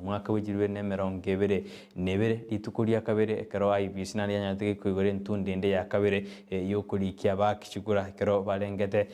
omwaka bwe chilifu ibere na emerongo ebere na ebere, rituko ria kabere ekero IEBC naende yanyarete koigora entundo ende ya kabere y'okorikia abaaki chikura ekero barengete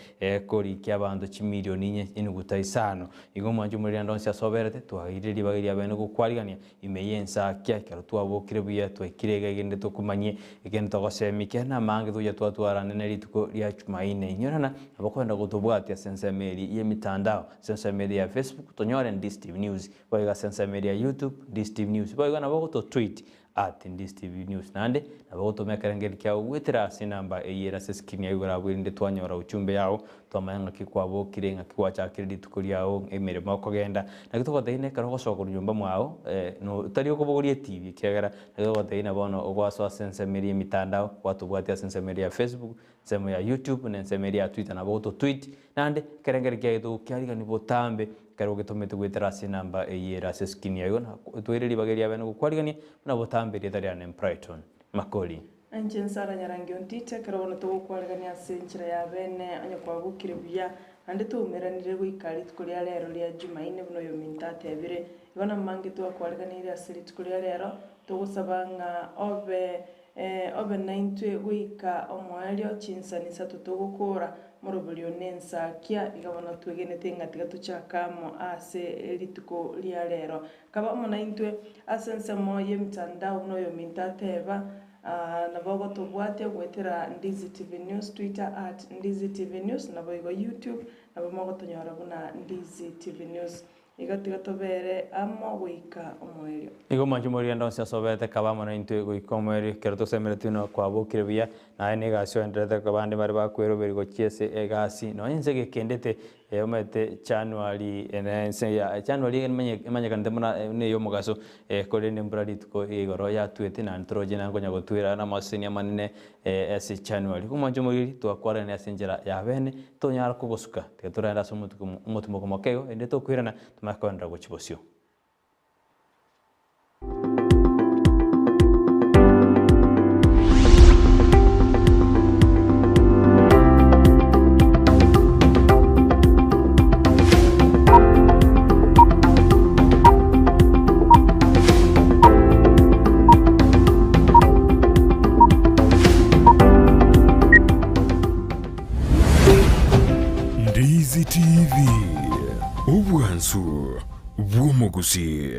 korikia abanto chimilioni inye enuguta isano. Igo omwancho omoriri onsi ase oberete, twagairire ribaga ria bene gokwarigania Ime y'ensakia, ekero twabokire buya, twaikire iga egende tokomanyie, egende togosemia ekiagera namange togocha twatwarane ne rituko ria Jumaine. Inyorana, nabo okogenda gotobwatia ase ensemo eria y'emitandao, ase ensemo eria ya Facebook, tonyore Ndisi TV News, boigo ase ensemo eria ya YouTube, Ndisi TV News, boigo nabo ogototweet at Ndisi TV News. Naende, nabo ogotoma ekerengerio kiao goetera ase enamba eyio ere ase escreen yago igoro abwo erinde twanyora uchumbe yao, Twamanya ng'aki kwabokire, ng'aki gwachakire rituko riao, emeremo okogenda. Naki togotebia ng'a ekero ogosoka korwa nyomba mwao, tari okobogoria etibi ekiagera naki togotebia ng'a bono ogwasoa ase ensemo eria y'emitandao, gwatobwatia ase ensemo eria ya Facebook, ensemo ya YouTube, na ensemo eria ya Twitter nabo ogototweet, naende ekerengerio kiaito kiarigani botambe ekero ogetomete goetera ase enamba eyio ere ase escreen yago na toire ribaga eria abene gokwarigania buna botambe erieta riane Brighton Makori. Na inche Nsara nyarange ontite, ekero bono togokwaregania ase enchera ya bene, onye kwabokire buya, naende twaumeranire goika rituko ria rero ria Jumaine buna oyominto atebire. Igo namange twakwareganirie ase rituko ria rero, togosaba ng'a obe obe naintwe goika omoerio chinsani isato togokora, moroberio nensakia, iga bono twegenete ng'a tiga tochake amo ase rituko ria rero. Kaba amo naintwe ase ensemo y'emitandao buna oyominto ateba, Nabo ogotobwatia goetera Ndizi TV News, Twitter at Ndizi TV News, naboigo YouTube nabo mogotonyora buna Ndizi TV News. Iga tiga tobere amo goika omoerio. Nigo omwancho omorigendo onsi asobete kaba amo naintwe goika omoerio, ekero tosemeretie buna kwabokire buya, naye negasi oendererete abande bare bakweroberia gochia ase egasi, nonya inse gekendete Eomete January ene ense ya January emanyekanete buna neyomogaso korende embura rituko igoro yatwete naende toroche naende konya gotwera namaseseni amanene ase January. Omwancho omoriri twakwarane ase enchera ya bene tonyara kogosuka tiga torende ase omotimoko moke igo erinde tokoirana tomanye koenderera gochia bosio. Ndizi TV, obwansu bw'omogusii.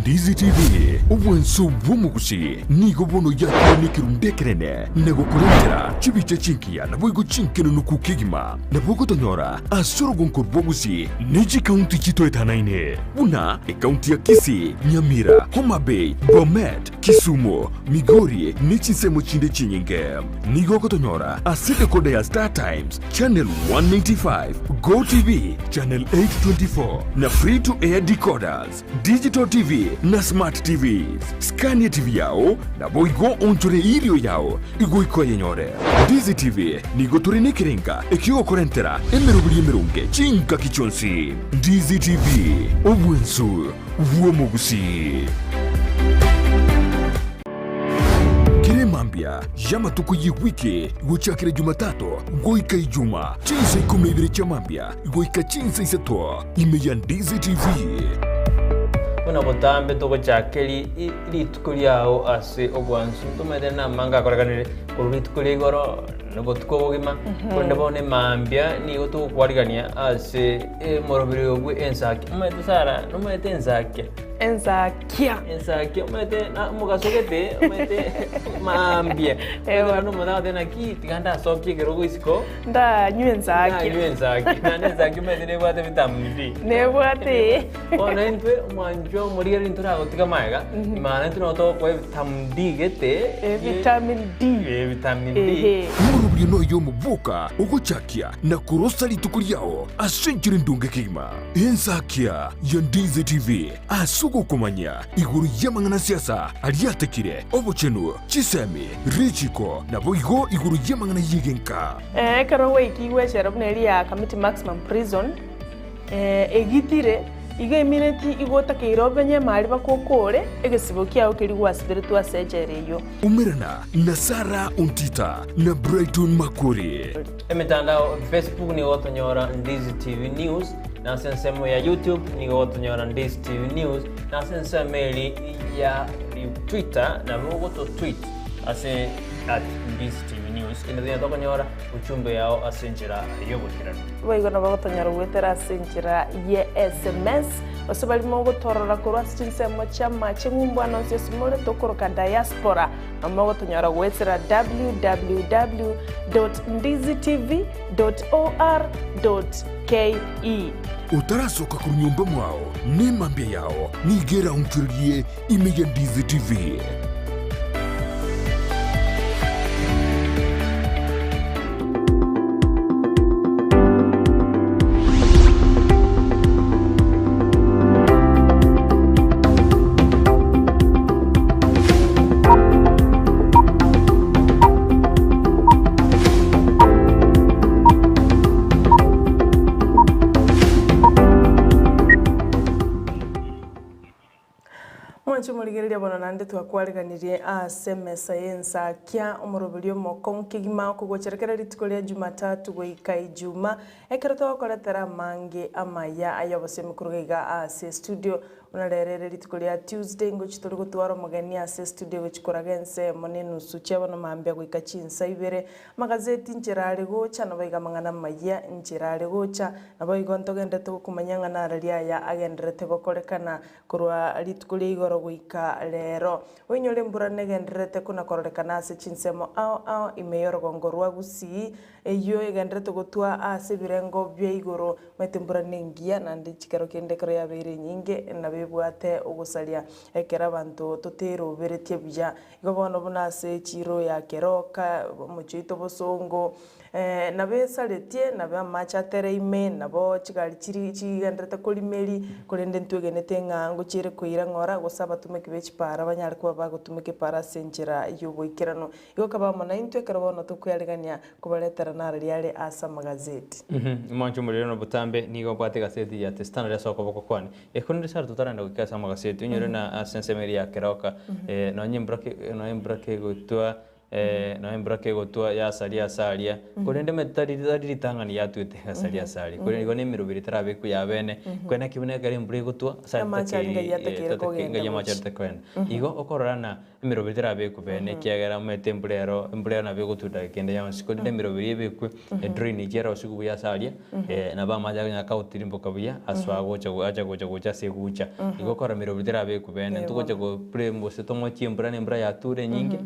Ndizi TV, obwanso bw'omogusii, nigo bono yakire nekerundu ekenene na gokorentera chibicha chingiya naboigo chinkenenuku kegima. Nabo ogotonyora ase orogonko rwa Gusii ne chikaunti chitoetanaine buna ekaunti ya Kisii, Nyamira, Homa Bay, Bomet, Kisumu, Migori ne chinsemo chinde chinyinge. Nigo ogotonyora ase decoder ya Star Times, Channel 195, Go TV, Channel 824 na Free to Air decoders, Digital TV na Smart TVs. Scan TV yao naboigo onchore irio yao igoika oyenyore. Ndizi TV nigo tore nekerenga ekiogokorentera emeroberi emeronge chingaki chionsi. Ndizi TV, obwensu bw'omogusii. Kera emambia y'amatuko y'ewiki gochakera Jumatatu goika Ijuma, chinsa ikomi na ibere chia mambia goika chinsa isato, ime ya Ndizi TV. Buna botambe togochaka rituko riao ase obwansu, ntomanyete namange akorekanire korwa rituko ria igoro na obotuko obogima, korende bono emambia nigo togokwarigania ase omoroberi bwe ensaki. Omanyete Sarah, nomanyete ensakia? Ensakia. Ensakia omanyete na omogaso gete omanyete maambia. Ewa. Omanyete omonto agoteba naki tiga ndasokie ekerogo isiko. Ndanywe ensakia. Ndanywe ensakia. Naende ensakia omanyete nebwate vitamin D. Nebwate. Bono intwe omwanchwa omorigereria ntoragotiga magega, maana intwe nabo togokoa evitamin D gete. Vitamin D. Eh, vitamin D. Ehe. Omoroberio noyo omoboka ogochakia na korosa rituko riao ase enchera endonge kegima. Ensakia ya Ndizi TV ase ogokomanyia igoro y'amang'ana siasa aria atekire, obochenu, chisemi, richiko, naboigo igoro y'amang'ana y'egenka. Ekero gwaikigwe echela buna eria ya Kamiti Maximum Prison, egitire, igo emineti igo otakeire obenye emari bakokore egesibo kiao keria gwasiberetwe ase echela eyio. Umerana na Sarah Ontita na Brighton Makori. Emetandao, Facebook nigo gotonyora Ndizi TV News. Na ase ensemo ya YouTube nigo ogotonyora Ndisi TV News, na ase ensemo eri ya Twitter nabo ogototweet ase at Ndisi TV News, kende tonya tokonyora uchumbe yao ase enchera y'oboikeranu. Boigo nabo ogotonyora goetera ase enchera ye sms, gose baria mogotorora korwa ase chinsemo chi'amache ng'umbu ande onsi ase more tokoroka diaspora, nabo mogotonyora goetera www dot ndizitv dot or dot ke. Otarasoka korwa nyomba mwao, nemambia yao nigo eraonchorerie ime ya Ndizi TV. Mwanche omorigereria bono naende twakwariganirie ase emesa y'ensakia, omoroberi omokong'u kegima okogochera kera rituko ria Jumatatu goika Ijumaa, ekero togokoretera amange amaya ay'obosemi korwa iga ase estudio. Buna rero ere rituko ria Tuesday, ngochia tore gotwara omogeni ase estudio gochia koraga ensemo na enusu chia bono mambia goika chinsa ibere. Amagazeti nchera are gocha, naboigo amang'ana amayia nchera are gocha, naboigo ntogenderete gokomanya ng'a narari aya agendererete gokorekana korwa rituko ria igoro goika rero. Oinyore embura negendererete kona kororekana ase chinsemo ao ao ime y'orogongo rwa Gusii, Eyio egendererete gotwa ase ebirengo bia igoro, omanyete embura nengiya, naende chikero kende ekero yabeire enyinge nabo ebwate ogosaria ekero abanto toteroberetie buya. Igo bono buna ase echiro ya Keroka, omochie oito Bosongo, nabo esaretie, nabo amache atere ime, nabo chigari chiri chigendererete korimeria, korende ntwegenete ng'a ngochiere koira ng'ora gose abatumeki be chipara banyare koba bagotumeka epara ase enchera y'oboikeranu. Igo kaba amo naintwe ekero bono tokwearegania kobaretera nararia are ase amagazeti. Omwancho omorero na obotambe nigo obwate egaseti ya The Standard ase okoboko kwane. Ekorende Sarah totarenda goika ase amagaseti, onyore na ase ensemo eria ya Keroka, nonye embura ke nonye embura kegotwa nonye embura kegotwa yasaria ase aria, korende omanyete tari tari ritang'ani yatwete egasaria ase aria, korende igo na emeroberi etarabekwa ya bene, korende naki buna ekero embura egotwa ase aria Amache aria ngai atakeire tatakeiri kogenda ngai amache gochia. aria takoenda. Igo okorora na Emeroberi terabekwe bene, ekiagera omanyete embura ero, embura ero nabo egotwa edageka ende yonsi, korende emeroberi ebekwe, edrainage erosiwe buya ase aria, nabo amache akonyara kagotirimboka buya, asoa gocha acha gocha gocha ase egucha. Igo okora emeroberi terabekwe bene, ntogocha go blame gose tong'ochie embura na embura yature enyinge,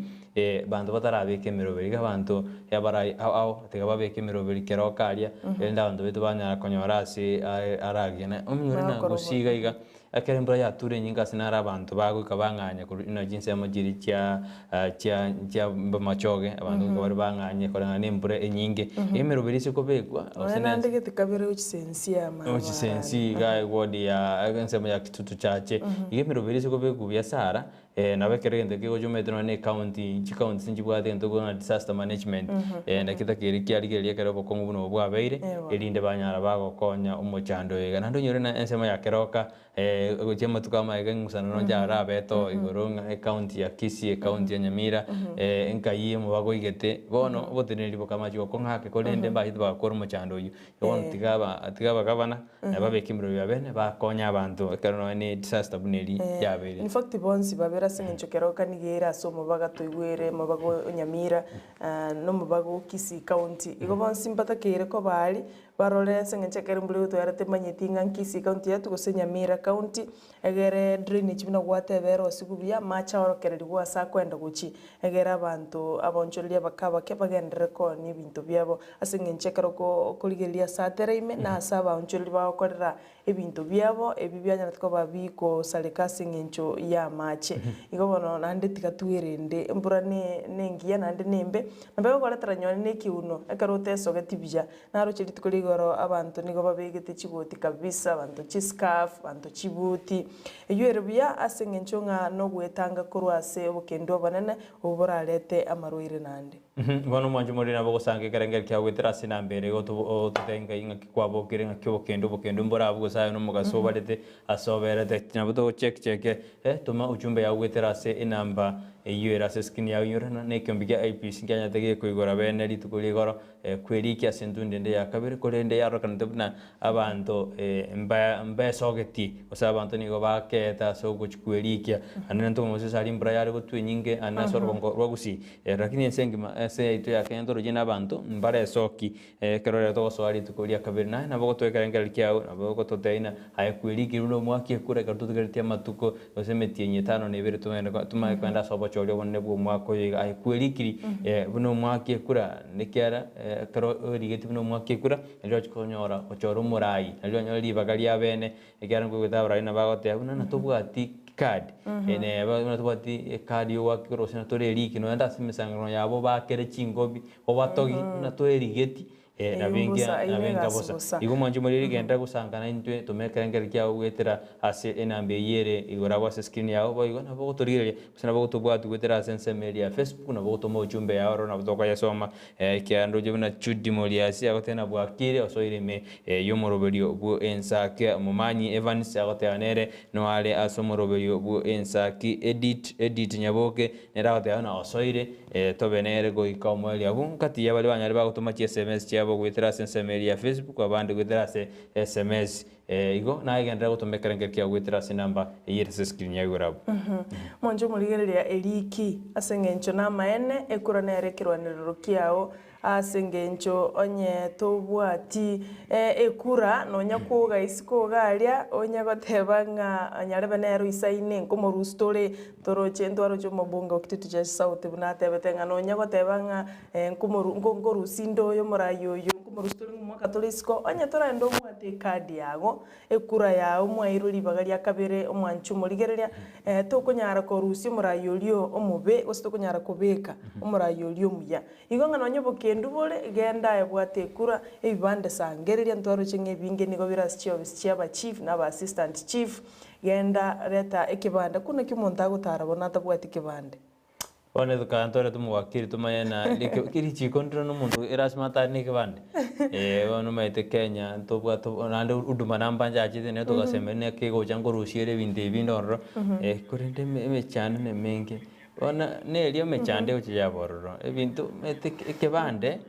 banto batarabeka emeroberi. Iga abanto abarai ao ao, tiga babeke emeroberi keroka aria, erinde abanto baito banyara konyora ase aragene. Omonyore na gusii iga iga. Ekero embura yature enyinge ase naro abanto bagoika bang'anya korwa inwe chinsemo chiria chia chia chia amachoge, abanto goika bare bang'anye koreng'ana na embura enyinge. Emeroberi ase ekobekwa Nonya gose naende nense gete kabere gochisensia gochi amabara sensi iga eward ya ensemo ya Kitutu Chache. Iga emeroberi ase ekobekwa buya sana. Nabo ekero egento kegocha omanyete nonya na ecounty, chicounty nchibwate egento buna disaster management, naki takeire kiarigereria ekero obokong'u buna obo bwabeire, erinde banyara bagokonya omochando oyo iga. Naende onyore na ensemo ya Keroka, gochia amatuko amaye eng'usano nonye arabete oo igoro ng'a ecounty ya Kisii, ecounty ya Nyamira, enkai omobago oigete, bono oboteneneri bokamachi gokong'a ake korende mbachete bagakora omochando oyio. Bono tiga aba tiga abagavana nabo babeke emeremo ya bene bakonye abanto ekero nonya ne disaster buna eria yabeire. In fact bonsi babere ase eng'encho keroka nigo ere ase omobaga toigwere omobaga o Nyamira na omobaga o Kisii county. Igo bonsi mbatakeire koba aria barore ase eng'encho ekero mbura egotwara temanyeti ng'a Kisii county yatwa gose Nyamira county. Egere drainage buna gwateba ere osigwe buya, amache aorokererigwe ase akoenda gochia, egere abanto abaonchoreria abake abake bagenderere koonia ebinto biabo. Ase eng'encho ekero oko okorigereria ase atere ime, na ase abaonchoreria bagokorera ebinto biabo, ebi bianyarete koba bigosareka ase eng'encho y'amache. Igo bono naende tiga twerende, embura ne nengiya naende nembe, nabo egokoretera nonye na ekeuno, ekero otesogeti buya, Naroche rituko ria igoro abanto nigo babegete chigoti kabisa, abanto chiscarf, abanto chibuti. Eyio ere buya ase eng'encho ng'a nogoetanga korwa ase obokendu obonene obwo borarete amarwaire naende. Bono omwancho more nabo ogosanga ekerengerio kiao goetera ase enamba ere igo ototebie ngai ng'aki kwabokire ng'aki obokendu obokendu mborabwo gose aye nomogaso obarete ase oberete. Nabo togocheck cheke toma ujumbe yao goetera ase enamba. Eyio ere ase escreen yao inyore ng'a nekeombe kia IEBC nkianyarete gekoigora bene rituko ria igoro kwerikia ase entundo ende ya kabere korende yarorekanete buna abanto mba mbesogetie gose abanto nigo bakeete ase ogochia kwerikia naende nintwe gose ase aria embura yare gotwa enyinge ande ase orogongo rwa Gusii lakini ense engima ense yaito ya Kenya ntorochie na abanto mbaresoki Ekero rero togosoa rituko ria kabere, naye nabo ogotoa ekerengererio kiao, nabo ogototebia ng'a aye kwerikire buna omwaka ekura ekero totigaretie amatuko gose emetienyi etano na ebere togende tomanye kogenda ase obochori obonene bwa omwaka oyo iga, aye kwerikiri buna omwaka ekura nekiara ekero origetie buna omwaka ekura, nario ochia konyora gochora omorai, nario onyore ribaga ria bene, ekiagera nkoigwete abarai nabo bagoteba buna natobwati card, neba buna tobwati ecard ya ogoaka igoro gose natoreriki nonye ase emesangererekano yabo bakere chingobi. Obatogi buna twerigeti, eh, Eyio nabo enkia mbosa, eyio nabo enka negasi bosa. bosa. Igo mwanche more rigenda gosankana intwe tome ekerengererio kiao goetera ase enamba eyio ere igoro abwo ase screen yao boigo nabo ogotorigereria gose nabo ogotobwatia goetera ase ensemo eria ya Facebook nabo ogotoma ujumbe yao ororo nabo tokoyesoma ekiagera ndoche buna Judy Moriasi agoteba ng'a bwakire osoire ime y'omoroberio bwo ensaki Momanyi Evans agoteba nere noare ase omoroberio bwo ensaki Edith Edith Nyaboke Nere agoteba ng'a osoire, tobe nere goika omoerio. Abwo nkati ya baria banyare bagotoma chiSMS chiabo goetera ase ensemo eria ya Facebook, abande goetera ase sms. Igo naye genderera gotoma ekerengerio kiao goetera ase enamba eyio ere ase escreen ya igoro abwo. Monche omorigereria eriki, ase engencho namaene, ekura nere ekerwanerero kiao Ase engencho onye tobwati ekura nonya kwoga isiko iga aria, onye goteba ng'a nyarebe nere oisaine nkomorusia tore, toroche ntwaroche omobunge o Kitutu Church South buna atebete ng'a nonya goteba ng'a nkomoru nko nkorusia inde oyo omorai oyo, nkomorusia tore ng'a omwaka tore isiko, onye toragende obwate ecard yago, ekura yao mwairwe ribaga ria kabere omwanche omorigereria, tokonyara korusia omorai oria omobe gose tokonyara kobeka omorai oria omuya. Igo ng'a nonya obokendu bore, genda aye bwate ekura, ebibande sangereria, ntwaroche ng'a ebinge nigo bire ase chiofisi chia aba chief na aba assistant chief, genda reta ekebande, ko naki omonto agotara bono atabwati kebande? Bono tokaba ntore tomowakiri tomanye na rike richiko ndire na omonto erasima atare na ekebande, eh bono omanyete Kenya ntobwate naende huduma namba nchachete naende togasemeria naki egocha nkorusia ere ebinto ebi binde ororo, korende emechando nemenge. Bono neria emechando egocha yaba ororo, ebinto omanyete ekebande,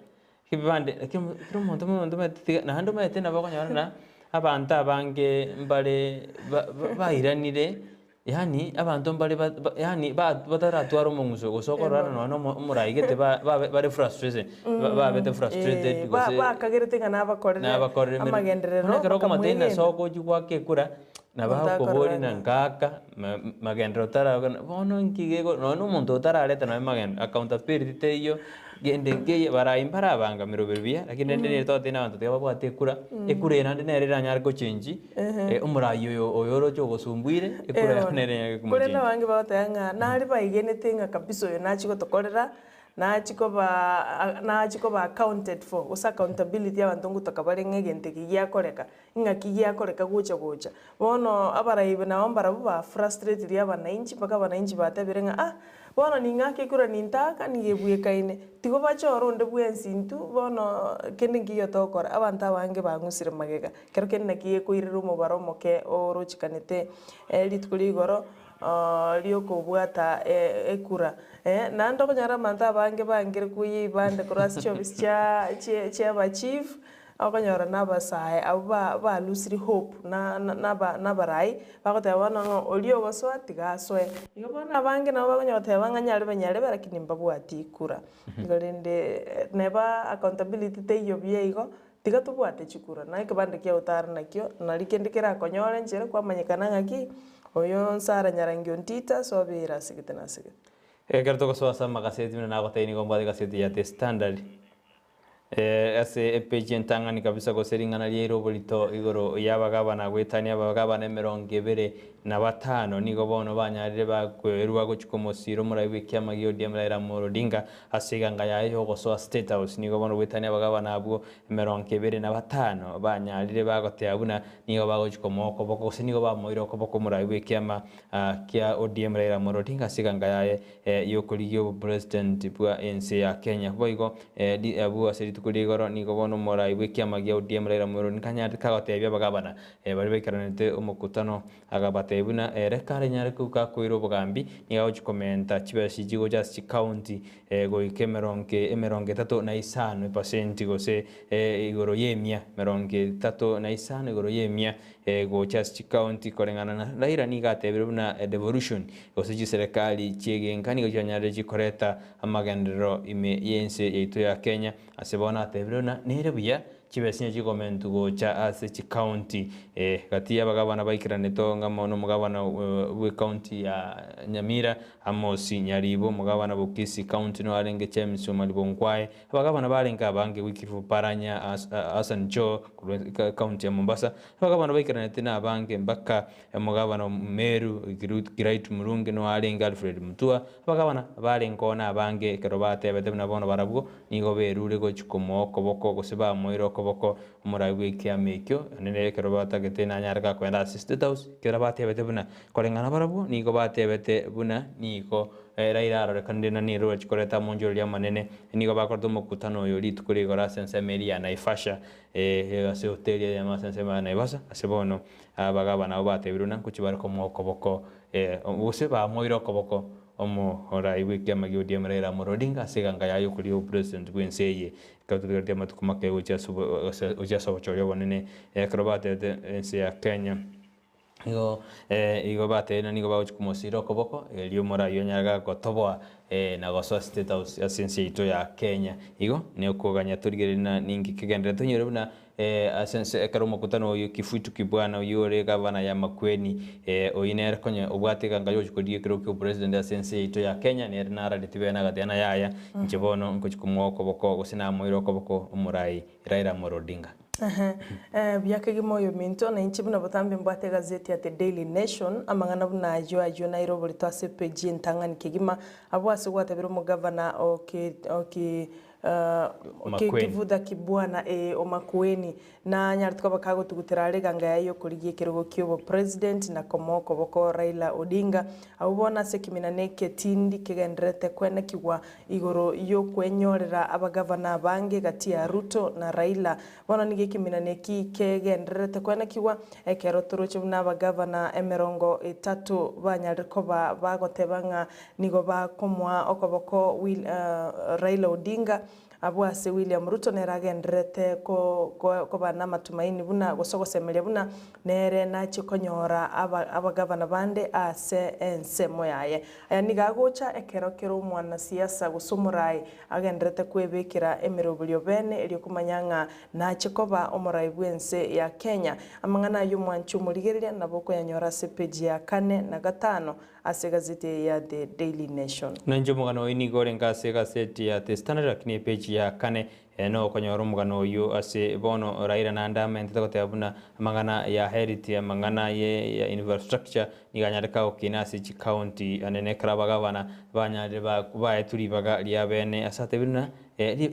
ekebande ekio kera omonto omonto omanyete tiga naende omanyete nabo okonyora ng'a abanto abange mbare ba- ba- bairanire yaani abanto mbare ba- ba yaani ba bataratwara omong'uso gose okorora nonye na omo omorai gete ba babe bare frustration ba- babete frustrated gose Bakagerete ng'a nabakorere nabakorere emeremo. amagenderero Bono ekero okomotebi bakamwegena. nase ogochia goaka ekura, Nabo agokoboria ng'a ngaaka magenderero otarakora, bono inki geko nonye na omonto otarareta nonye magenderero, accountability teiyo, kende nkeiyo, barai mbarabanga meroberi buya, lakini rende nere togotebia na abanto tiga babwate ekura, ekura eye naende nere eranyare gochengi omorai oyo oyoroche ogosumbuire, ekura yabo nere enyare Korende komochengi. abange bagoteba ng'a nare baigenete ng'a kabisa oyo nachie gotokorera, Nachie koba nachie koba accounted for, gose accountability abanto ngotoka bare ng'a egento eke giakoreka, Ing'aki giakoreka gocha gocha. Bono abaraibi nabo mbarabwo ba frustratirie abanainchi mpaka abanainchi batebire ng'a ah, bono ning'ake ekura nintaka nigo ebwekaine. Tigo bachore onde bwensi intwe bono kende nkiyo togokora. Abanto abange bang'usire magega. Ekero kende naki gekoirera omobaro omoke orochikanete rituko ria igoro riokobwata ekura. Naende okonyora abanto abange bangire koyia ebibande korwa ase chiofisi chia chia abachief, Okonyora nabasae abwo ba balusiri hope na na nabarai, bagoteba bono ng'a oria ogosoa tiga asoe. Igo bono abange nabo bakonya goteba ng'a nyarebe nyarebe lakini mbabwati kura. Igo rende neba accountability teiyo buya igo, tiga tobwate chikura na ekebande kia otara nakio, nari kende kerakonyore enchera kwamanyekana ng'aki, oyo Sarah Nyarangi Ontita ase obeire asegete na asegete. Ekero togosoa ase amagaseti buna nagotebia nigo mbwate egaseti ya The Standard. Ase epeji entang'ani kabisa gose ring'ana riaire oborito igoro y'abagabana goetania abagabana emerongo ebere na batano nigo bono banyarire bakwerwa gochia komosiira omorai bw'ekiama gia ODM Raila Amolo Odinga ase eganga yaye y'ogosoa State House. Nigo bono goetania abagabana abwo emerongo ebere na batano banyarire bagoteba buna nigo bagochia komoa okoboko gose nigo bamoire okoboko omorai bw'ekiama kia ODM Raila Amolo Odinga ase eganga yaye y'okorigia obopresident bwa ense ya Kenya. Boigo abwo ase rituko ria igoro nigo bono omorai bw'ekiama gia ODM Raila Amolo Odinga anyarete kagotebia abagabana baria baikaranete omokutano agabatebia. agatebia buna ere karenyare goika koira obogambi nigo agochia komenta chibesa chigocha ase chikaunti goika emerongo emerongo etato na isano epasenti gose igoro ya emia emerongo etato na isano igoro ya emia gocha ase chikaunti koreng'ana na Raila nigo atebire buna devolution gose chiserekari chiegenka nigo chianyarire chikoreta amagenderero ime y'ense yaito ya Kenya ase bono atebire buna nere buya Chibesa inye chigomentwa gocha ase chikaunti gati y'abagabana baikeranete ng'amo nomogabana bw'ekaunti ya Nyamira, Amos Nyaribo, omogabana bwa Kisii County nigo arenge James Omari Bonkwae, abagabana barenge abange Wycliffe Oparanya, Hassan Joho korwa ekaunti ya Mombasa, abagabana baikeranete nabange mpaka omogabana o Meru Kiraitu Murungi nigo arenge Alfred Mutua, Abagabana barengeo nabange ekero batebete buna bono barabwo nigo berure gochia komoa okoboko, gose bamoire okoboko omorai bw'ekiama ekio, naende nere ekero batagete nanyare gakoenda ase State House, ekero batebete buna koreng'ana barabwo nigo batebete buna nigo Raila arorekanire na nere orachie koreta amonchoreria amanene, nigo bakorete omokutano oyo rituko rigoro ase ensemo eria ya Naivasha, ase ehoteli eyemo ase ensemo ya Naivasha, ase bono abagabana abwo batebirwe buna ngochia bare komoa okoboko Gose bamoire okoboko omorai bw'ekiama gia ODM Raila Amolo Odinga ase eganga yaye y'okoria obopresident bw'ense eye. Ekero totigareti amatuko make gochia ase gochia ase obochori obonene ekero batebete ense ya Kenya igo igo batebire ng'a nigo bagochia komosira okoboko erio omorai oyo anyare gotoboa na gosoa State House ase ense yaito ya Kenya. Igo nokoganya torigererie ng'a ninki kegendererete tonyore buna Ase ense ekero omokutano oyio Kifuitu Kibwana oyio ore gavana ya Makueni, oyio nere konya obwate eganga yogochia korigia ekerogo kia obopresident ase ense yaito ya Kenya, nere narareti bene agateba ng'a yaya, inche bono nkochia komoa okoboko gose namoire okoboko omorai Raila Amolo Odinga. Buya kegima oyominto, na inche buna botambe mbwate egazeti ya The Daily Nation, amang'ana buna ayio ayio naire oborito ase epeji entang'ani kegima, abwo ase gwatabire omogavana o ki o ki Makueni. Kivutha Kibwana ee o Makueni, na anyarete koba kagotugutera are eganga yaye y'okorigia ekerogo ki'obopresident na komoa okoboko Raila Odinga. Abwo bono ase ekemina na egetindi kegendererete kwenekigwa igoro y'okwenyorera abagavana abange gati ya Ruto na Raila. Bono nigo ekemina na eki kegendererete kwenekigwa ekero toroche buna abagavana emerongo etato banyarire koba bagoteba ng'a Nigo bakomoa okoboko Raila Odinga abwo ase William Ruto nere agendererete koba namatumaini buna gose ogosemeria buna nere nachie konyora abagavana bande ase ensemo yaye. Aya nigo agocha ekero kera omwanasiasa gose omorai agendererete kwebekera emeroberio bene erio komanya ng'a nachie koba omorai bw'ense ya Kenya. Amang'ana ayio mwanche omorigereria nabo okoyanyora ase epeji ya kane na gatano Ase egazeti eye ya The Daily Nation. Na inche omogano oyio nigo orenge ase egaseti ya The Standard lakini epeji ya kane nokonyora omogano oyio ase bono Raila naende amentete goteba buna amang'ana ya health amang'ana ye ya infrastructure nigo anyareka gokina ase chicounty anene ekero abagavana banyarire baetwe ribaga ria bene ase atebire buna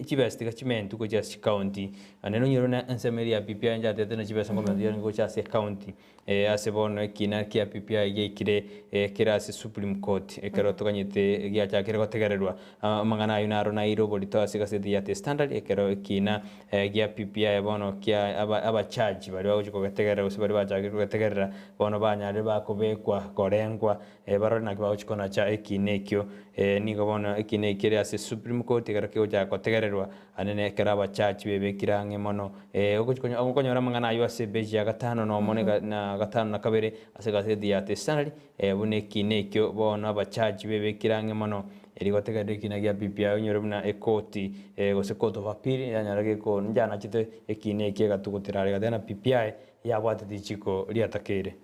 chibesa tiga chimentwe gochia ase chicounty anene onyore buna ensemo eria ya BBI inche atebete buna chibesa nkomentwa chiarenge gocha ase ecounty. Ase bono ekiina kia BBI giaikire kere ase Supreme Court ekero toganyete giachakire gotegererwa. Amang'ana ayio naro naire oborito ase egaseti ya The Standard ekero ekiina gia BBI bono kia abajaji baria bagochia kogetegerera gose baria bachakire kogetegerera bono banyarire bakobekwa korengwa barore naki bagochia konacha ekiina ekio. Nigo bono ekiina ekio kere ase Supreme Court ekero kegochaka kotegererwa Aye nekero abachachi bebekire ang'e mono, ee, okonyora amang'ana ayio ase epeji ya gatano nomo na gatano na kabere ase egaseti ya The Standard, buna ekiina ekio bono abachachi bebekire ang'e mono, erio gotegerera ekiina gia BBI onyore buna ekoti gose court of appeal yanyora geko njanachete ekiina ekio egatugutera are egateba ng'a BBI yabwate richiko riatakeire.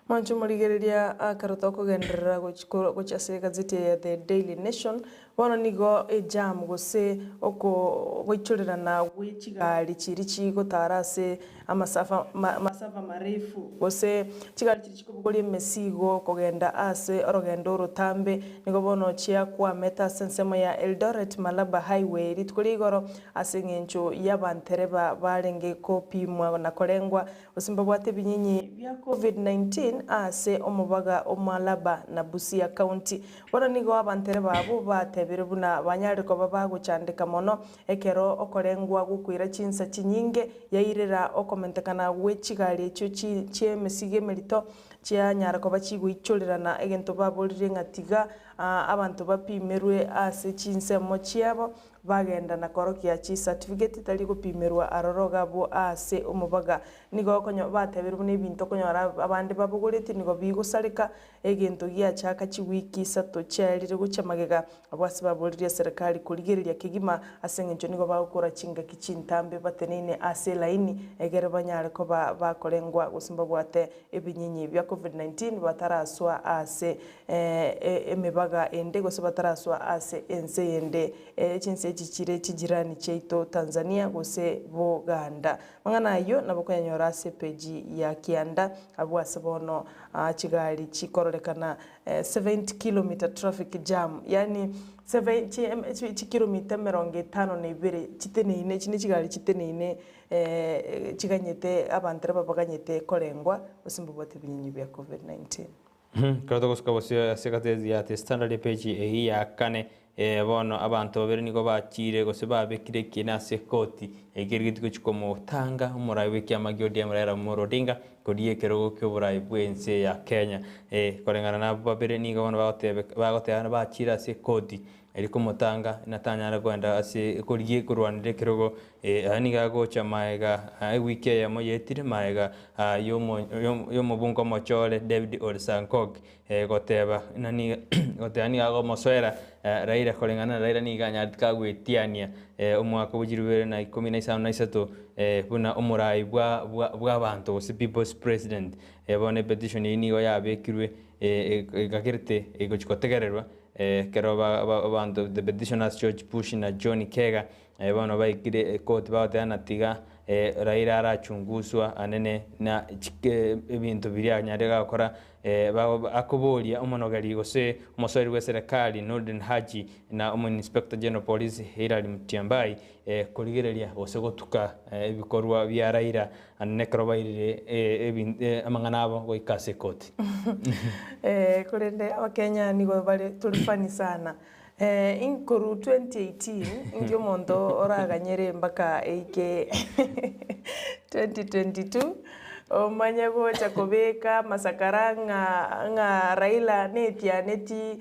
Mwanche morigereria ekero tokogenderera gochia ase egazeti eye ya The Daily Nation, Bono nigo ejam gose ogoichorerana gwe chigari chiria chigotara ase amasafa masafa marefu, gose chigari chiria chikobogoria emesigo kogenda ase orogendo orotambe, nigo bono chiakwamete ase ensemo ya Eldoret Malaba Highway rituko ria igoro ase eng'encho y'abantereba barenge kopimwa na korengwa Gose mbabwate ebinyinyi bia Covid-19 ase omobaga o Malaba na Busia County. Bono nigo abantereba abwo batebire buna banyarire koba bagochandeka mono ekero okorengwa gokoira chinsa chinyinge yairera okomentekana gwe chigari echio chi'emesigo emerito. Chianyara koba chigoichorerana egento baborire ng'a tiga abanto bapimerwe ase chinsemo chiabo, bagenda na korokia chicertificate tari gopimerwa aroro iga abwo ase omobaga. Nigo okonyo batebirie buna ebinto okonyora abande babogoretie nigo bigosareka, egento giachaka chiwiki isato chiaerire gochia magega, abwo ase baboririe eserekari korigereria kegima ase eng'encho nigo bagokora chingaki chintambe bateneine ase elaini egere banyare koba bakorengwa gose mbabwate ebinyinyi bia Covid-19 bataraswa ase emebaga ende gose bataraswa ase ense yende chinse echi chire chijirani chiaito Tanzania gose Boganda. Mang'ana ayio nabo okonyanyora ase epeji ya kianda abwo ase bono chigari chikororekana 70 kilometer traffic jam yaani chikilomita emerongo etano na ibere chiteneine echi nechigari chiteneine Chiganyete abanto aba baganyete korengwa gose mbabwate ebinyinyi bia Covid-19. Ekero togosuka bosio ase egazeti ya The Standard epeji eyio ya kane, bono abanto babere nigo bachiire gose babekire ekiina ase ekoti ekio kerigetie gochia komotanga omorai bw'ekiama gia ODM Raila Amolo Odinga koria ekerogo ki'oborai bw'ense ya Kenya. Koreng'ana nabwo babere nigo bono bagoteba bachiire ase ekoti Erio komotanga, na tanyare kogenda ase korigia korwanera ekerogo, aya nigo agocha magega ewiki eyemo yaetire magega y'omobunge omochore David Ole Sankok goteba ng'a nigo goteba nigo agomosoera Raila koreng'ana na Raila nigo anyarete kagwetiania omwaka bwa chilifu ibere na ikomi na isano na isato buna omorai bwa bw'abanto gose people's president. Bono epetition eyio nigo yabekirwe ekagerete egochia kotegererwa Ekero abanto the petitioners George Bush na John Kega bono baikire ekoti bagoteba ng'a tiga Raila arachunguswa anene na ebinto biria anyarire gokora akoboria omonogeri gose omosoeri bwe eserekari Noordin Haji na omo inspector general police Hilary Mutyambai korigereria gose gotuka ebikorwa bia Raila anene ekero bairire amang'ana abo goika ase ekoti. Korende abakenya nigo bare tori funny sana. Inkorwa 2018 inki omonto oraganyere mpaka eike 2022 omanye gocha kobeka amasakara ng'a ng'a Raila netianeti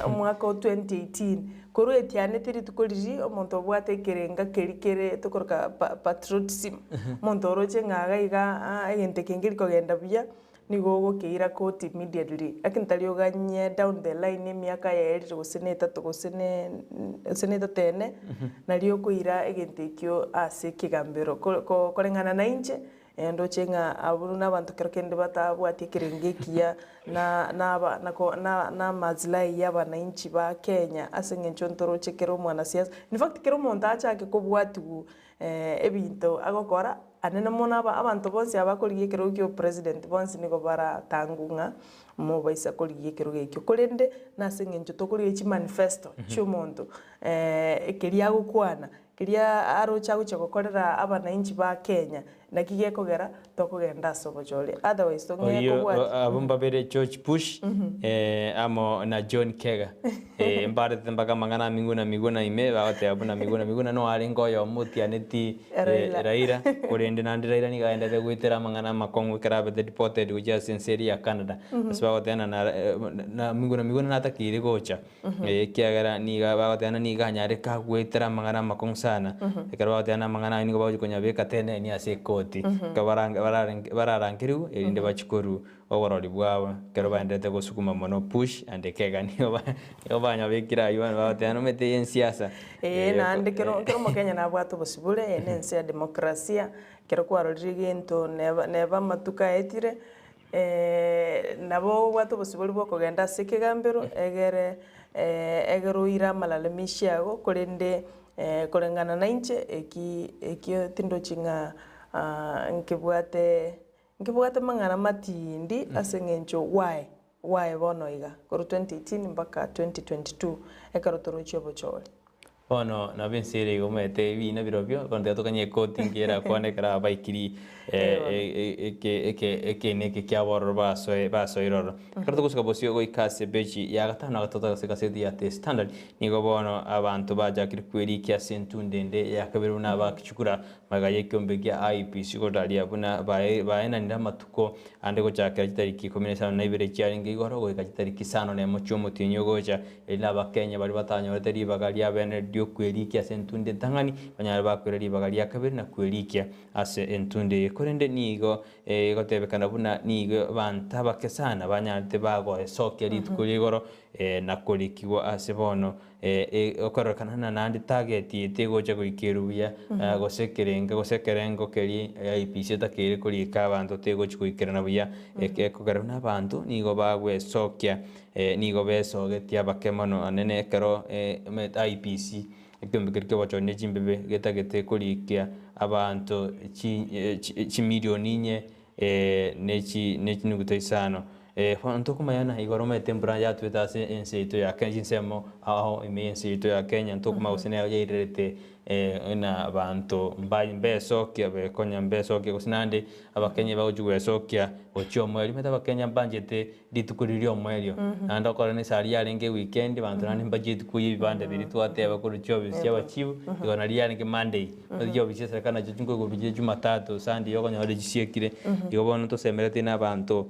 omwaka o 2018. Korwa etianeti rituko riria omonto obwate ekerenga keria kere tokoroka patriotism, omonto oroche ng'a iga iga egento eke nkeri kogenda buya, nigo ogokeira koti immediately lakini tari oganye down the line emiaka yaerire gose na etato gose ne gose na etato ene, nario okoira egento ekio ase ekegambero. Ko koreng'ana na inche, ndoche ng'a abwo na abanto kero kende batabwati ekerengo ekiya na na aba nako na na amaslahi ya abananchi ba Kenya ase eng'encho ntoroche kera omwanasiasa, in fact kera omonto achake kobwatiwu ebinto agokora, anene mono aba abanto bonsi aba bakorigia ekerogo kia obopresident bonsi nigo baratangwe ng'a mobaisa korigia ekerogo ekio. Korende nase eng'encho tokorigia chimanifesto chia omonto, ekeria agokwana, keria aroche agochia gokorera abananchi ba Kenya, naki gekogera tokogenda ase obochori otherwise tong'ee Oyio kobwatia. abwo mbabere George Bush amo na John Kega mbarete mpaka amang'ana a Miguna Miguna ime bagoteba buna Miguna Miguna no arenge oyomo otianeti Raila. Raila korende naende Raila nigo aenderete goetera amang'ana amakong'u ekero abete deported gochia ase ense eria ya Canada. Ase bagoteba ng'a na Miguna Miguna natakeire gocha Ekiagera nigo bagoteba ng'a nigo anyare kagoetera amang'ana amakong'u sana, ekero bagoteba ng'a amang'ana ayio nigo bagochia konyabeka teneni ase ekoti, ekero barange bararenge bararangerigwe erinde bachie korwa oborori bwabo, ekero baenderete gosukuma mono push and kega nigo ba nigo banyabekire aywo bono bagoteba nomanyete eye ensiasa. Ee, naende kero kero omokenya nabwate obosibore, eye na ense ya demokrasia, ekero kwarorire egento neba neba amatuko aetire. Nabo obwate obosibori bw'okogenda ase ekegambero, egere egere oire amalalamishi ago, korende koreng'ana nainche, eki ekio tindochi ng'a nkebwate nkebwate mang'ana matindi ase eng'encho why why bono iga, korwa 2018 mpaka 2022, ekero torochie obochori. Bono nabo ense ere igo omanyete ebina birobio, bono tiga tokanye ekoti ngiya erakwane ekero abaikiri eke eke ekeina eke kiabo ororo basoe basoire ororo. Ekero togosuka bosio goika ase epeji ya gatano na gatato ase egaseti ya The Standard, nigo bono abanto bachakire kwerikia ase entunda ende ya kabere buna abakichukura magega y'ekeombe kia IEBC gotaria buna bae baenanire amatuko ande gochakera chitariki ikomi na isano na ibere chiarenge igoro goika chitariki isano na emo chi'omotienyi ogocha, Erio n'Abakenya baria batanyorete ribaga ria bene ri'okwerikia ase entunda entang'ani, banyare bakoira ribaga ria kabere na kwerikia ase entunda eye. Korende nigo egotebekana buna nigo abanto abake sana banyarete bagoesokia rituko ria igoro na korikigwa ase bono okororekana ng'a naende target eye tegocha goikerwa buya gose ekerenga gose ekerengo keria IEBC etakeire korika abanto tegochi goikerana buya, ekogera buna abanto nigo bagwesokia Nigo besogetie abake mono anene ekero IPC, ekeombe keria ki'obochori ne chimbebe getagete korikia abanto chimilioni inye ne chinuguta isano. Bono ntokomanya igoro omanyete embura yatwete ase ense yaito ya Kenya chinsemo ao ime y'ense yaito ya Kenya ntokomanya gose nero yairerete ng'a abanto mbesokia bekonya mbesokia gose naende abakenya bagochia gwesokia gochia omoerio. Omanyete abakenya mbanchete Rituko riria ri'omoerio, naende okore nesari yarenge ewikendi, abanto naende mbachieti koyia ebibanda biria twateba korwa chiofisi chi'abachifu, igo nario yarenge Monday. Ase chiofisi chi'eserekari nachio chinkoigorwa chire Jumatatu, Sunday okonyora chisiekire. Igo bono tosemeretie na abanto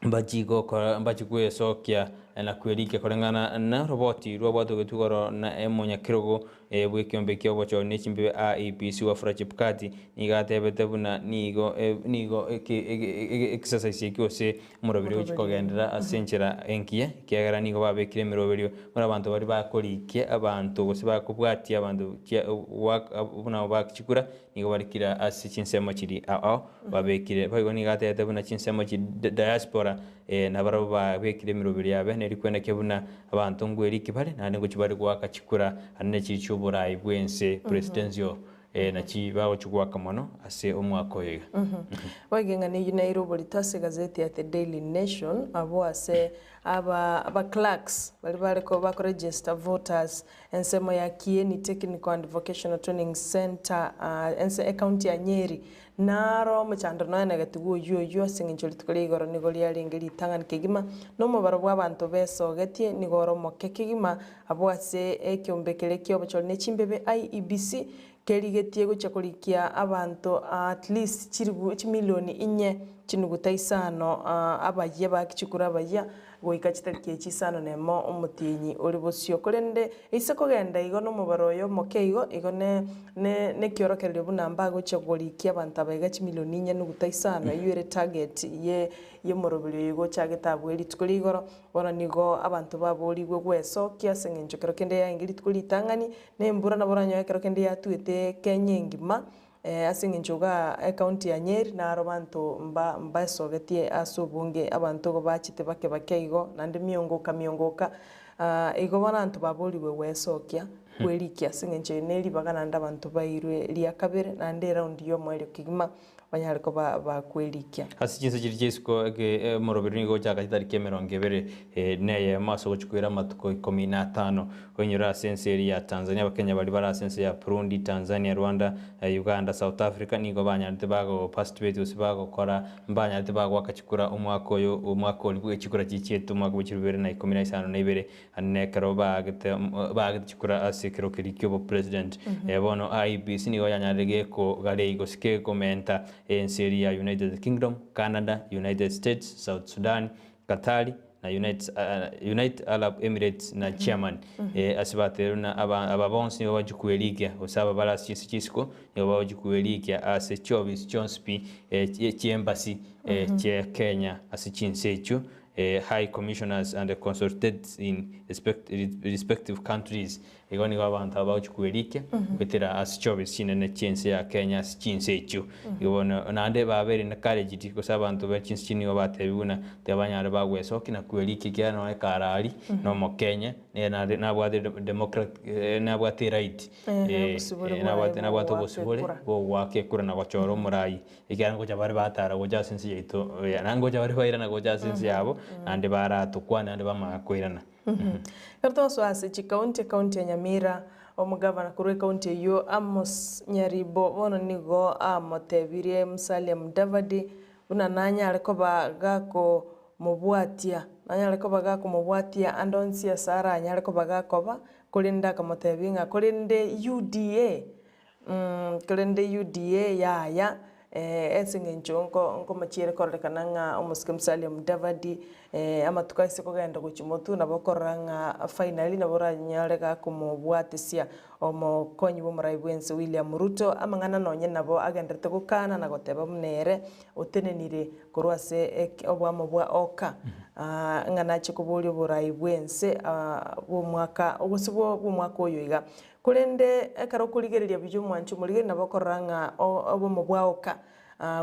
mbachie gokora mbachie gwesokia na kwerikia koreng'ana na oroboti rwabwatogetwe igoro na omonyakerogo bw'ekeombe ki'obochori ne chimbebe IEBC Wafula Chebukati, nigo atebete buna nigo nigo exercise eke gose Omoroberio ogochia kogenderera ase enchera engiya, ekiagera nigo babekire emeroberio buna abanto baria bakorikia abanto gose bakobwatia abanto buna bachikura, nigo bare kira ase chinsemo chiria ao ao babekire. Boigo nigo atebete buna chinsemo chi diaspora nabarabwo babekire emeroberio yabe neri kwenekia buna abanto ngweriki bare naende ngochia bare goaka chikura ande ne chiria chi'oborai bw'ense presidential Naki bagochia goaka mono ase omwaka oyo iga. Boigo eng'ana eyio naire oborito ase egazeti ya The Daily Nation, abwo ase aba aba clerks baria bare ko bakoregister voters ensemo ya Kieni Technical and Vocational Training Centre ense ecounty ya Nyeri. Naro omochando noenegetigwe oyio oyio ase eng'encho rituko ria igoro nigo riarenge ritang'ani kegima, na omobaro bw'abanto besogetie nigo ore omoke kegima, Abwo ase ekeombe keria ki'obochori ne chimbebe, IEBC, kerigetie gochia korikia abanto at least chiribu chimilioni inye chinuguta isano abayia bake chikura abayia goika chitariki echi isano na emo omotienyi ore bosio. Korende ase kogenda igo nomobaro oyo omoke igo, igo ne ne nekiorokererio buna mbagochia korikia abanto aba iga chimilioni inye nuguta isano eyio ere target ye yomoroberi oyo gochagete abwo rituko ria igoro. Bono nigo abanto baboorigwe gwesokia ase engencho kero kende yaenge rituko ritang'ani, na embura nabo oranyore ekero kende yatwete Kenya engima, ase engencho igaa ecounty ya Nyeri naro abanto mba mbaesogetie ase obonge abanto igo bachete bake bake igo, naende miongoka miongoka, igo bono abanto baboorigwe gwesokia, kwerikia ase engencho eye ne ribaga naende abanto bairwe ria kabere, naende eround ya omoerio kegima. banyare koba bakwerikia. Ase chinse chiria chia isiko eke omoroberi nigo ogochaka chitariki emerongo ebere na eyemo ase ogochia koira amatuko ikomi na atano. Oinyore ase ense eria ya Tanzania abakenya baria bare ase ense ya Burundi, Tanzania, Rwanda, Uganda, South Africa nigo banyarete bago participate gose bagokora mbanyarete bagoaka chikura omwaka oyo omwaka oria bwe chikura chichiete omwaka bwe chilifu ibere na ikomi na isano na ibere. Naende nekero baagete baagete chikura ase ekero keria ki'obopresident, bono IEBC nigo yanyarire gekogarei gose kekomenta ense eria ya United Kingdom, Canada, United States, South Sudan, Qatar, na Unites United Arab Emirates na Germany. Ase baterwe na aba aba bonsi nigo bagochia kwerikia gose aba bare ase chinse chia isiko nigo bagochia kwerikia ase chiofisi chionsi pi chi'embassy chia Kenya ase chinse echio. High Commissioners and Consulates in respective countries. Igo nigo abanto aba bagochia kwerikia goetera ase chiofisi chinene chi'ense ya Kenya ase chinse echio. Igo bono naende babeire encouraged gose abanto be chinse chiria nigo batebiwa buna tiga banyare bagwesokia na kwerikia ekiagera nonye kare aria na omokenya nere nare nabwate democratic nabwate eright nabwate nabwate obosibore bwa ogoaka ekura na gochora omorai. Ekiagera ngocha bare batara gocha ase ense yaito, na ngocha bare bairana gocha ase ense yabo, naende baratokwane naende bamanya koirana. Ekero togosoa ase chikaunti, ekaunti ya Nyamira, Omogavana korwa ekaunti eyio Amos Nyaribo bono nigo amotebirie Musalia Mudavadi buna nanyare koba gakomobwatia nanyare koba gakomobwatia ande onsi ase aranyare koba gakoba, korende akamotebia ng'a korende UDA Korende UDA yaya ase eng'encho nko nkomochiere kororekana ng'a omosike Musalia Mudavadi amatuko aise kogenda gochia motwe nabo okorora ng'a finally nabo oranyare gakomobwatesia omokonyi bw'omorai bw'ense William Ruto amang'ana nonye nabo agenderete gokana na goteba buna ere otenenire korwa ase eke oboamo bwa oka ng'a nache koboria oborai bw'ense bw'omwaka gose bwo bw'omwaka oyo iga. Korende ekero okorigereria buya omwancho omorigereria nabo okorora ng'a obomo bwaoka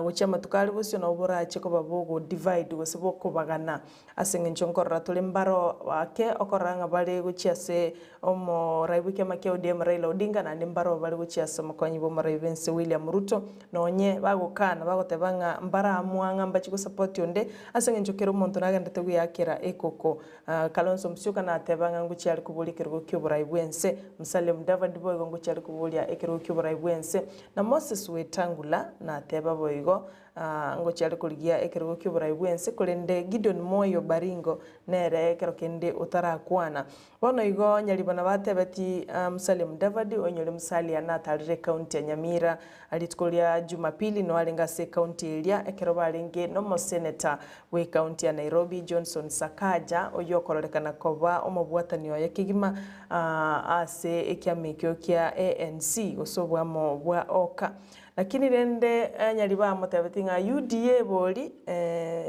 gochia amatuko are bosio nabo borache koba bogo divide gose bokobagana ase eng'encho nkorora tore mbaro ake okorora ng'a bare gochia ase omorai bw'ekiama kia ODM Raila Odinga naende mbaro bare gochia ase omokonyi bw'omorai bw'ense William Ruto nonye bagokana bagoteba ng'a mbaramwa ng'a mbachie gosupport onde ase eng'encho kera omonto nagenderete goeakera ekoko Kalonzo Musyoka nateba ng'a ngochia are koboria ekerogo ki'oborai bw'ense, Musalia Mudavadi boigo ngochia are koboria ekerogo ki'oborai bw'ense, na Moses Wetangula nateba boigo ngochia are korigia ekerogo ki'oborai bw'ense, korende Gideon Moi o Baringo nere ekero kende otarakwana. Bono igo Nyaribo nabatebeti Musalia Mudavadi oinyore Musalia natarire ekaunti ya Nyamira rituko ria Jumapili no arenge ase ekaunti eria ekero barenge nomoseneta bw'Ekaunti ya Nairobi, Johnson Sakaja, oyio okororekana koba omobwatani oye kegima ase ekiama ekio kia ANC gose oboamo bwa Oka. Lakini rende nyari bamotebetie ng'a UDA bori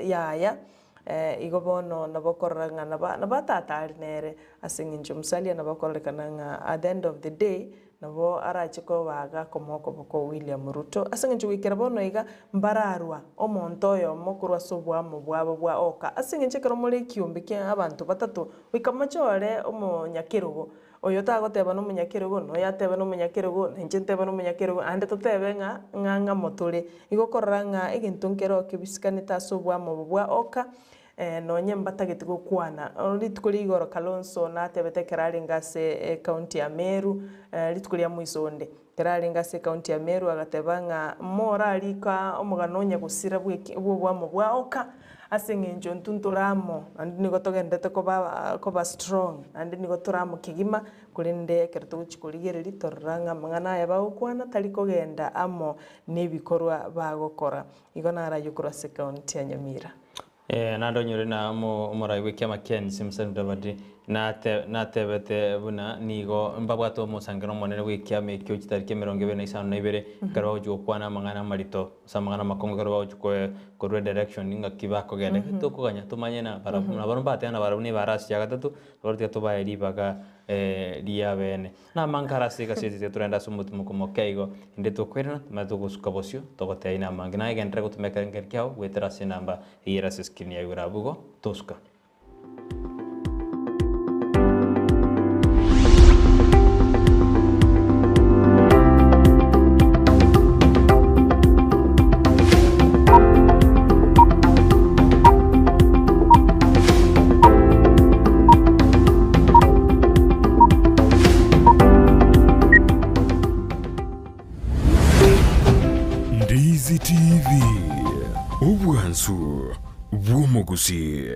yaya igo bono nabo okorora ng'a nabatatari nere ase eng'encho Musalia nabo okororekana ng'a at the end of the day Nabo arache kobaga komoa okoboko William Ruto, ase engencho goikera bono iga mbararwa omonto oyomo korwa ase oboamo bwabo bwa oka. Ase engencho ekero more ekiombe kia abanto batato, goika mochore omonyakerogo, oyo tagoteba nomonyakerogo, na oyo atebe nomonyakerogo, na inche ntebe nomonyakerogo, naende totebe ng'a ng'a ng'amo tore. Igo okorora ng'a egento nkero kebisikanete ase oboamo obo bwa oka, Nonye mbatageti gokwana. Rituko ria igoro Kalonzo natebete ekero arenge ase ecounty ya Meru, rituko ria moiso onde, ekero arenge ase ecounty ya Meru agateba ng'a morarika omogano onye gosira bweki bw'oboamo bwa oka, ase eng'encho intwe ntore amo, naende nigo togenderete koba koba strong, naende nigo tore amo kegima, korende ekero togochia korigereria torora ng'a amang'ana aya bagokwana tari kogenda amo na ebikorwa bagokora. Igo narayio korwa ase ecounty ya Nyamira. Naende onyore na omorai bw'ekiama kia NC Musalia Mudavadi natebete buna nigo mbabwate omosangerero omonene bw'ekiama ekio chitariki 25 ekero bagochia gokwana amang'ana amarito gose amang'ana amakong'u ekero bagochia korwa edirection ng'aki bakogenda. Ekero tokoganya tomanye na barabwo nabarabwo mbateba na barabwo nebarasi ya gatato nabo tiga tobae ribaga riabene. Namange are ase egasi eye torende ase omotimoko moke igo, inde tokoirana, tomanye togosuka bosio, togotebia namange. Naye genderera gotoma ekerengerio kiao goetera ase enamba eyio ere ase escreen yago igoro abwo igo, tosuka. Ndizi TV, obwansu bw'omogusii.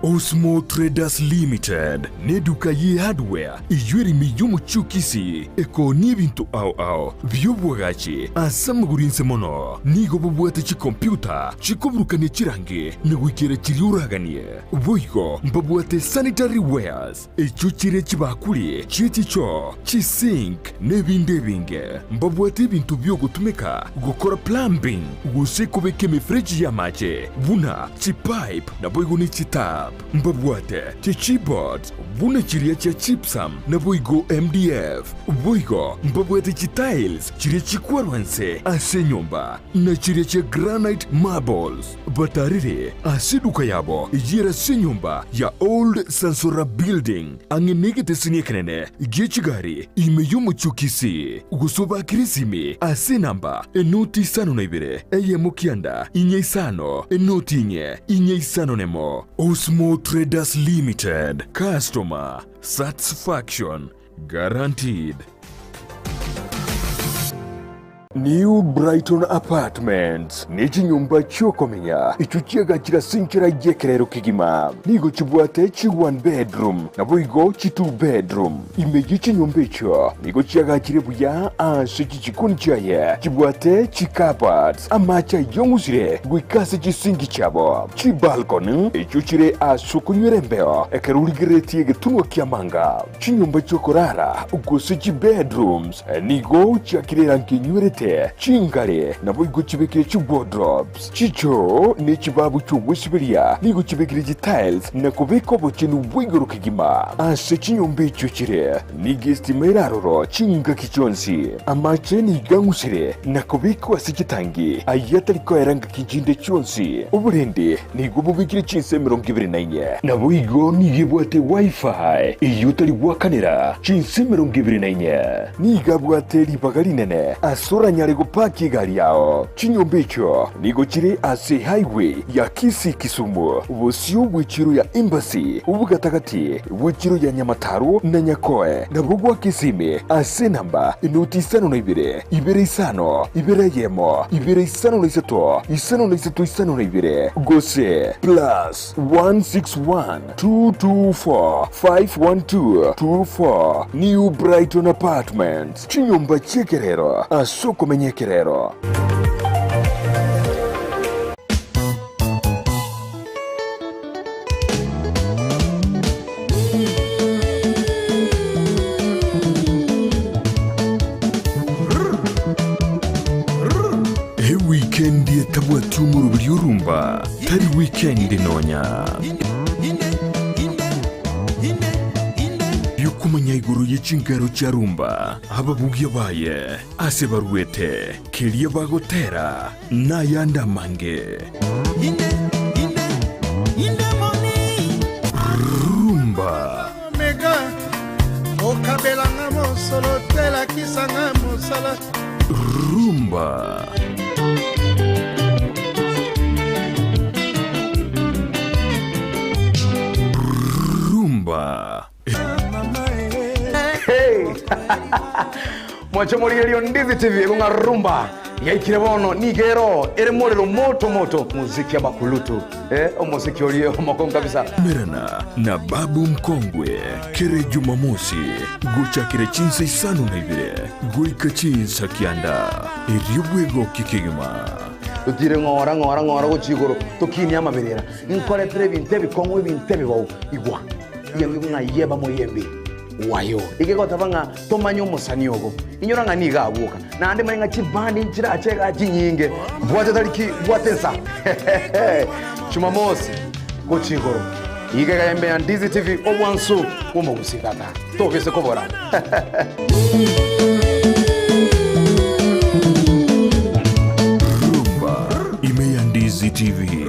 Osmo Traders Limited n'eduka ye hardware eyio ere ime y'omochie o Kisii ekoonia ebinto ao ao bi'obwagachi ase amagoro inse mono. Nigo bobwate chikompyuta chikoburukania chirangi na goikera chiria oraganie. Boigo mbabwate sanitary wares echio chire chibakuri chie chichoo, chisink, na ebinde ebinge. Mbabwate ebinto bi'ogotumeka gokora plumbing gose kobeka emefereji y'amache buna chipipe naboigo ne chitap. Mbabwate chichipboards buna chiria chia gypsum naboigo MDF. Boigo mbabwate chitiles chiria chikwarwa nse ase enyomba na chiria chia granite marbles. Batarire ase eduka yabo eyere ase enyomba ya Old Sansora Building, ang'e negeteseni ekenene gie chigari ime y'omochie o Kisii. Gose obakere esimi ase enamba enoti isano na ibere, eyemo kianda, inye isano, enoti inye, inye isano nemo. Osmo Traders Limited, Customer Satisfaction Guaranteed. New Brighton Apartments ne chinyomba chi'okomenya echio chiagachire ase enchera y'ekerero kegima. Nigo chibwate chi one bedroom naboigo chi two bedroom. Ime ye chinyomba echio nigo chiagachire buya ase chichikoni chiaye chibwate chi cupboards, amache ayong'usire goika ase chisinki chiabo, chibalcony echio chire ase okonywera embeo ekero origereretie egetunwa ki'amanga. Chinyomba chi'okorara, gose chibedrooms, nigo chiakire erangi enywerete, chingare naboigo chibekire chiwardrobes, chichoo ne chibabu chi'ogwesiberia nigo chibekire chitiles na kobeka obochenu bwa igoro kegima. Ase chinyomba echio chire nigo estima ere aroro chingaki chionsi. Amache nigo ang'usire na kobekwa ase chitangi ayio atari koera ngaki chinde chionsi. Oborendi Nigo bobekire chinsa 24. Naboigo nigo ebwate Wi-Fi eyio otari goakanera chinsa 24. Nigo abwate ribaga rinene ase oranyare gopaki egari yao. Chinyomba echio nigo chire ase highway ya Kisii-Kisumu, bosio bw'echiro ya Embassy, obogatagati bw'echiro ya Nyamataro na Nyakoe, nabwo gwa Kisimi ase enamba enoti isano na ibere, ibere isano, ibere eyemo, ibere 53 53 52, gose plus 161 224 512 24 New Brighton Apartments, chinyomba chi'ekerero ase okomenya ekerero. Ewikendi etabwati omoroberi orumba tari wikendi nonya. Biokomanya igoro ye chingero chia rumba, ababugia baye, ase baruete, keria bagotera, nayande amange. Rumba. Omega okabela nga mosolo te lakisa nga mosala. Rumba. Rumba. Hey! Mwanche morigererio Ndizi TV ekong'a rumba yaikire bono nigo ero ere morero moto moto muziki amakulutu eh, omosiki orie omokongu kabisa. Merana na Babu Mkongwe kere Jumamosi gochakera chinsa isano na ibere goika chinsa kianda erio bwegokie kegima. Totire ng'ora ng'ora ng'ora gochia igoro tokinie amaberera nkoretere ebinto ebikong'u ebinto ebibou igwa Yembi ng'a yeba moyembi wayo. Egegoteba ng'a tomanye omosani ogo. Inyora ng'a nigo agwoka. Naende manye ng'a chibandi nchirache igaa chinyinge. Bwate tariki, bwate ensa. Jumamosi gochia igoro. Iga iga embe ya Ndizi TV obwansu bw'omogusii tata. Tobise kobora. Rumba ime ya Ndizi TV.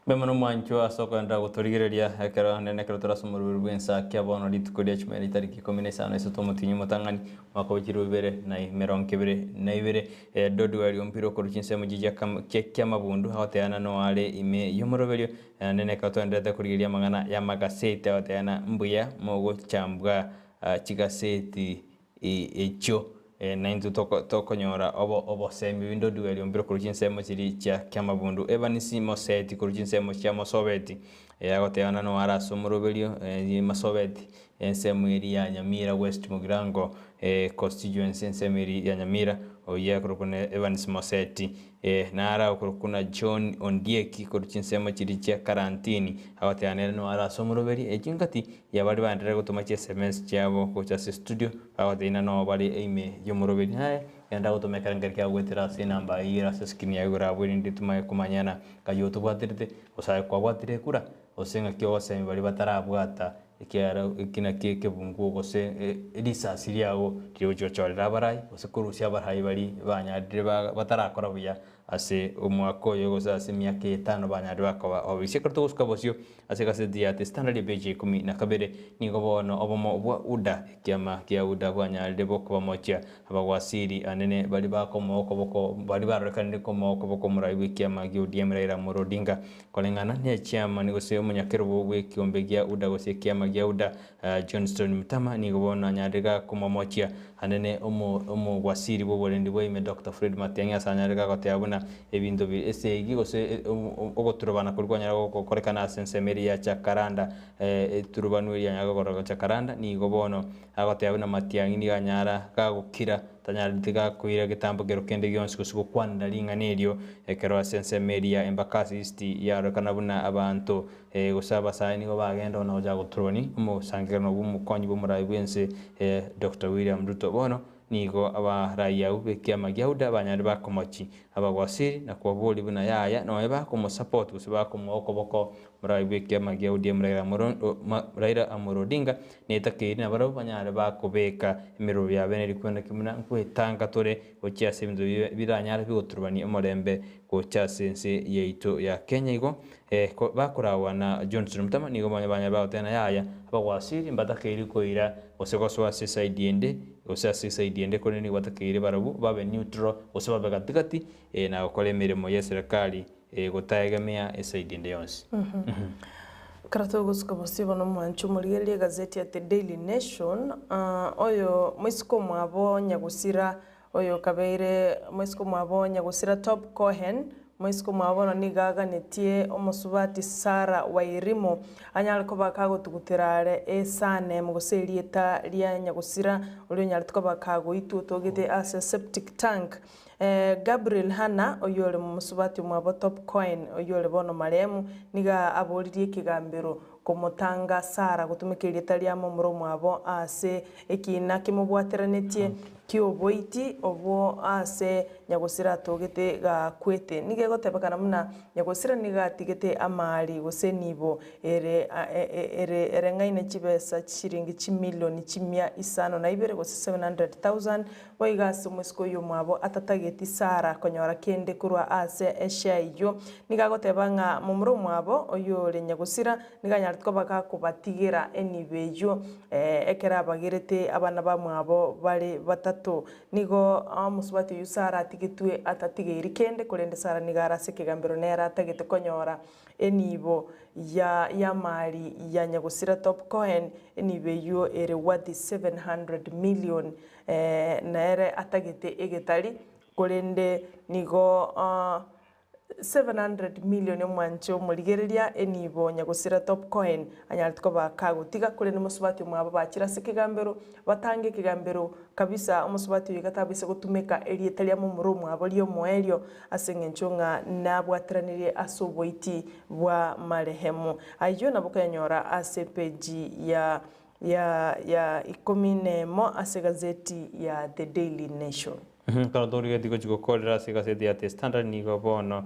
Mbuya mono mwanchwa ase okoenderera gotorigereria ekero nene ekero torase omorweri bw'ensa kia bono rituko ria chumeri tariki ikomi na isano isato omotienyi omotang'ani Mwaka o chilifu ibere na emerongo ebere na ibere, Dodwell ompira okorwa chinsemo chiria chia kiamabundu agoteana noare ime y'omoroberio, naende nekero toendererete korigereria amang'ana y'amagaseti agoteana mbuya mogochambwa chigaseti echio naintwe tokonyora obosemi binde Dodwell ompira okorwa chinsemo chiria chia kiamabundu. Evans Moseti korwa chinsemo chia Mosobeti agoteana noare ase omoroberio Masobeti. Ensemo eria ya Nyamira West Mugirango Constituency ensemo eria ya Nyamira, oyio akorokwa na Evans Moseti, naro akorokwa na John Ondieki korwa chinsemo chiria chia Karantini, agoteba nere nigo are ase omoroberi. Echio ngati ya baria baenderere gotoma chi sms chiabo gocha ase estudio, bagotebia ng'a noo bare ime y'omoroberi. Naye genda gotoma ekerengerio kiago goetera ase enamba eyio ere ase escreen yago igoro abwo erinde tomanye komanyana ng'ai otobwaterete, gose aye kwabwatire ekura, gose ng'aki ogosemia baria batarabwata Ekiagera eki nakio ekebunguo gose risasi riago rigochia gochorera abarai, gose korusia abarai baria banyarire batarakora buya ase omwaka oyo gose ase emiaka etano banyarire bakoba obisi. Ekero togosuka bosio ase egaseti ya The Standard epeji ya ikomi na kabere, nigo bono obomo bwa UDA, ekiama kia UDA bwanyarire bokobamochia abawasiri anene baria bakomoa okoboko baria barorekanire komoa okoboko omorai bw'ekiama gia ODM Raila Amolo Odinga. Koreng'ana nechiamani gose omonyakerobo bw'ekiombe gia Uda gose ekiama gia Uda, Johnstone Mutama, nigo bono anyarire gakomomochia anene omowasiri bw'oborendi bwa ime Doctor Fred Matiang'i ase anyarire gagoteba buna ebinto bi esegi gose ogoturubana koria kwanyara gokorekana ase ensemo eria ya Jacaranda eturubanu eria yanyara gokoreka Jacaranda nigo bono agoteba buna Matiang'i nigo anyara gagokira Tanyareti gakoira getambokero kende gionsi gose gokwanera ring'ana erio, ekero ase ensemo eria Embakasi East yarorekana buna abanto gose abasae nigo bagenda ona gochaka goturubani omosangererekano bw'omokonyi bw'omorai bw'ense Doctor William Ruto. Bono nigo abarai abwo b'ekiama gia UDA banyarire bakomochi abagwasiri na kobaboria buna yaya nonya bakomosupport gose bakomoa okoboko omorai bw'ekiama gia ODM Raila Amolo Odinga Netakeire nabarabwo banyare bakobeka emerobio yabo neri kwenda ki buna nkwetanga tore gochia ase ebinto biranyare bigoturubania omorembe gocha ase ense yaito ya Kenya igo bakoragwa na Johnson Mutama nigo banyare bagoteba ng'a yaya abagwasiri mbatakeiri koira gose gosoa ase eside ende gose ase eside ende korende nigo batakeire barabwo babe neutral gose babe gatigati na gokora emeremo ye eserekari gotaegemea eside ende yonsi. Ekero togosuka bosio bono omwancho omorigererie egazeti ya The Daily Nation, oyo moiseke omwabo nyagosira oyo okabeire moiseke omwabo nyagosira Tob Cohen, moiseke omwabo bono nigo aganetie omosubati Sarah Wairimu anyare koba kagotugutera are esurname gose erieta ria nyagosira oria onyarete koba kagoitwa otogete ase septic tank. Gabriel Hanna, oyio ore mosubati omwabo Top Cohen, oyio ore bono marehemu, nigo aboririe ekegambero komotanga Sarah gotumeka erieta ria momura omwabo ase ekiina kemobwateranetie ki'oboiti obwo ase nyagosira atogete gakwete. Nigo egotebekana buna nyagosira nigo atigete amari gose enibo ere ere ereng'aine chibesa chishiringi chimilioni chimia isano na ibere gose 700,000 Boigo ase omosike oyio omwabo atatageti Sara konyora kende korwa ase eshare eyio, nigo agoteba ng'a momura omwabo oyio ore nyagosira nigo anyarete koba gakobatigera enibo eyio ekero abagerete abana bamwabo bare batato. Nigo omosubati oyio Sara atigetwe atatigeiri kende, korende Sara nigo are ase ekegambero nere atagete konyora Enibo ya y'amari ya nyagosira Top Cohen, enibo eyio ere worth 700 million, nere atagete egetari, korende nigo 700 million omwanche omorigereria enibo nyagosira Top Cohen anyarete koba kagotiga, korende mosubati omwabo bachire ase ekegambero, batange ekegambero kabisa omosubati oyo iga tabaisa gotumeka erieta ria momura omwabo ri'omoerio Ase engencho ng'a nabwateranirie ase oboiti bwa marehemu. Ayio nabo okonyanyora ase epeji ya ya ya ikomi nemo ase egazeti ya The Daily Nation. Ekero torigetie gochia gokorera ase egazeti ya The Standard nigo bono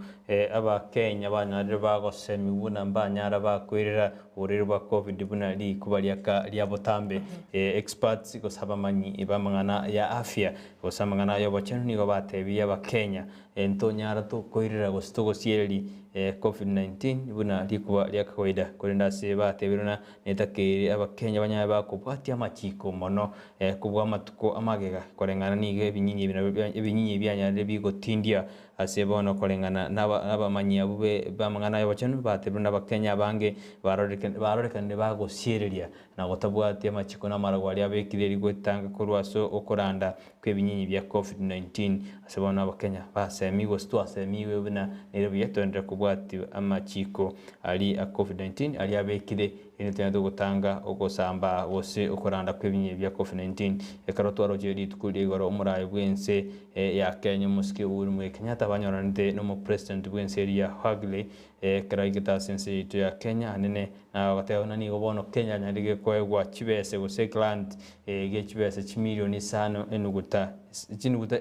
Abakenya banyarire bagosemigwa buna mbanyara bakoirera oborwaire bwa Covid buna rikuba riaka ria botambe. Experts gose abamanyi b'amang'ana ya afya Gose amang'ana ay'obochenu nigo batebirie Abakenya, Ntonyara tokoirera gose togosiereria Covid-19 buna rikuba ria kawaida, korende ase batebirwe na netakeire Abakenya banyare bakobwatia amachiko mono kobua amatuko amagega koreng'ana nigo ebinyinyi ebi nabio ebinyinyi bianyarire bigotindia. Ase bono koreng'ana nabamanyi abwo b'amang'ana ay'obochenu batebire n'Abakenya abange barorekanire bagosiereria na gotabwatia amachiko na amarago aria abekire erio gwetanga korwa ase okoranda kw'ebinyinyi bia Covid-19. Ase bono Abakenya basemigwe gose twasemigwe buna nere buya toenderere kobwatia amachiko aria a Covid-19 aria abekire erinde tonyare gotanga ogosamba gose okoranda kw'ebinyinyi bia Covid-19. Ekero twaroche rituko ria igoro omoraai bw'ense ya Kenya omosike Uhuru Muigai Kenyatta banyoranete nomopresident bw'ense eria Hagley ekero aigete ase ense yaito ya Kenya anene na agateba buna nigo bono Kenya yanyarire koegwa chibese gose grant gie chibese chimilioni isano enuguta chinuguta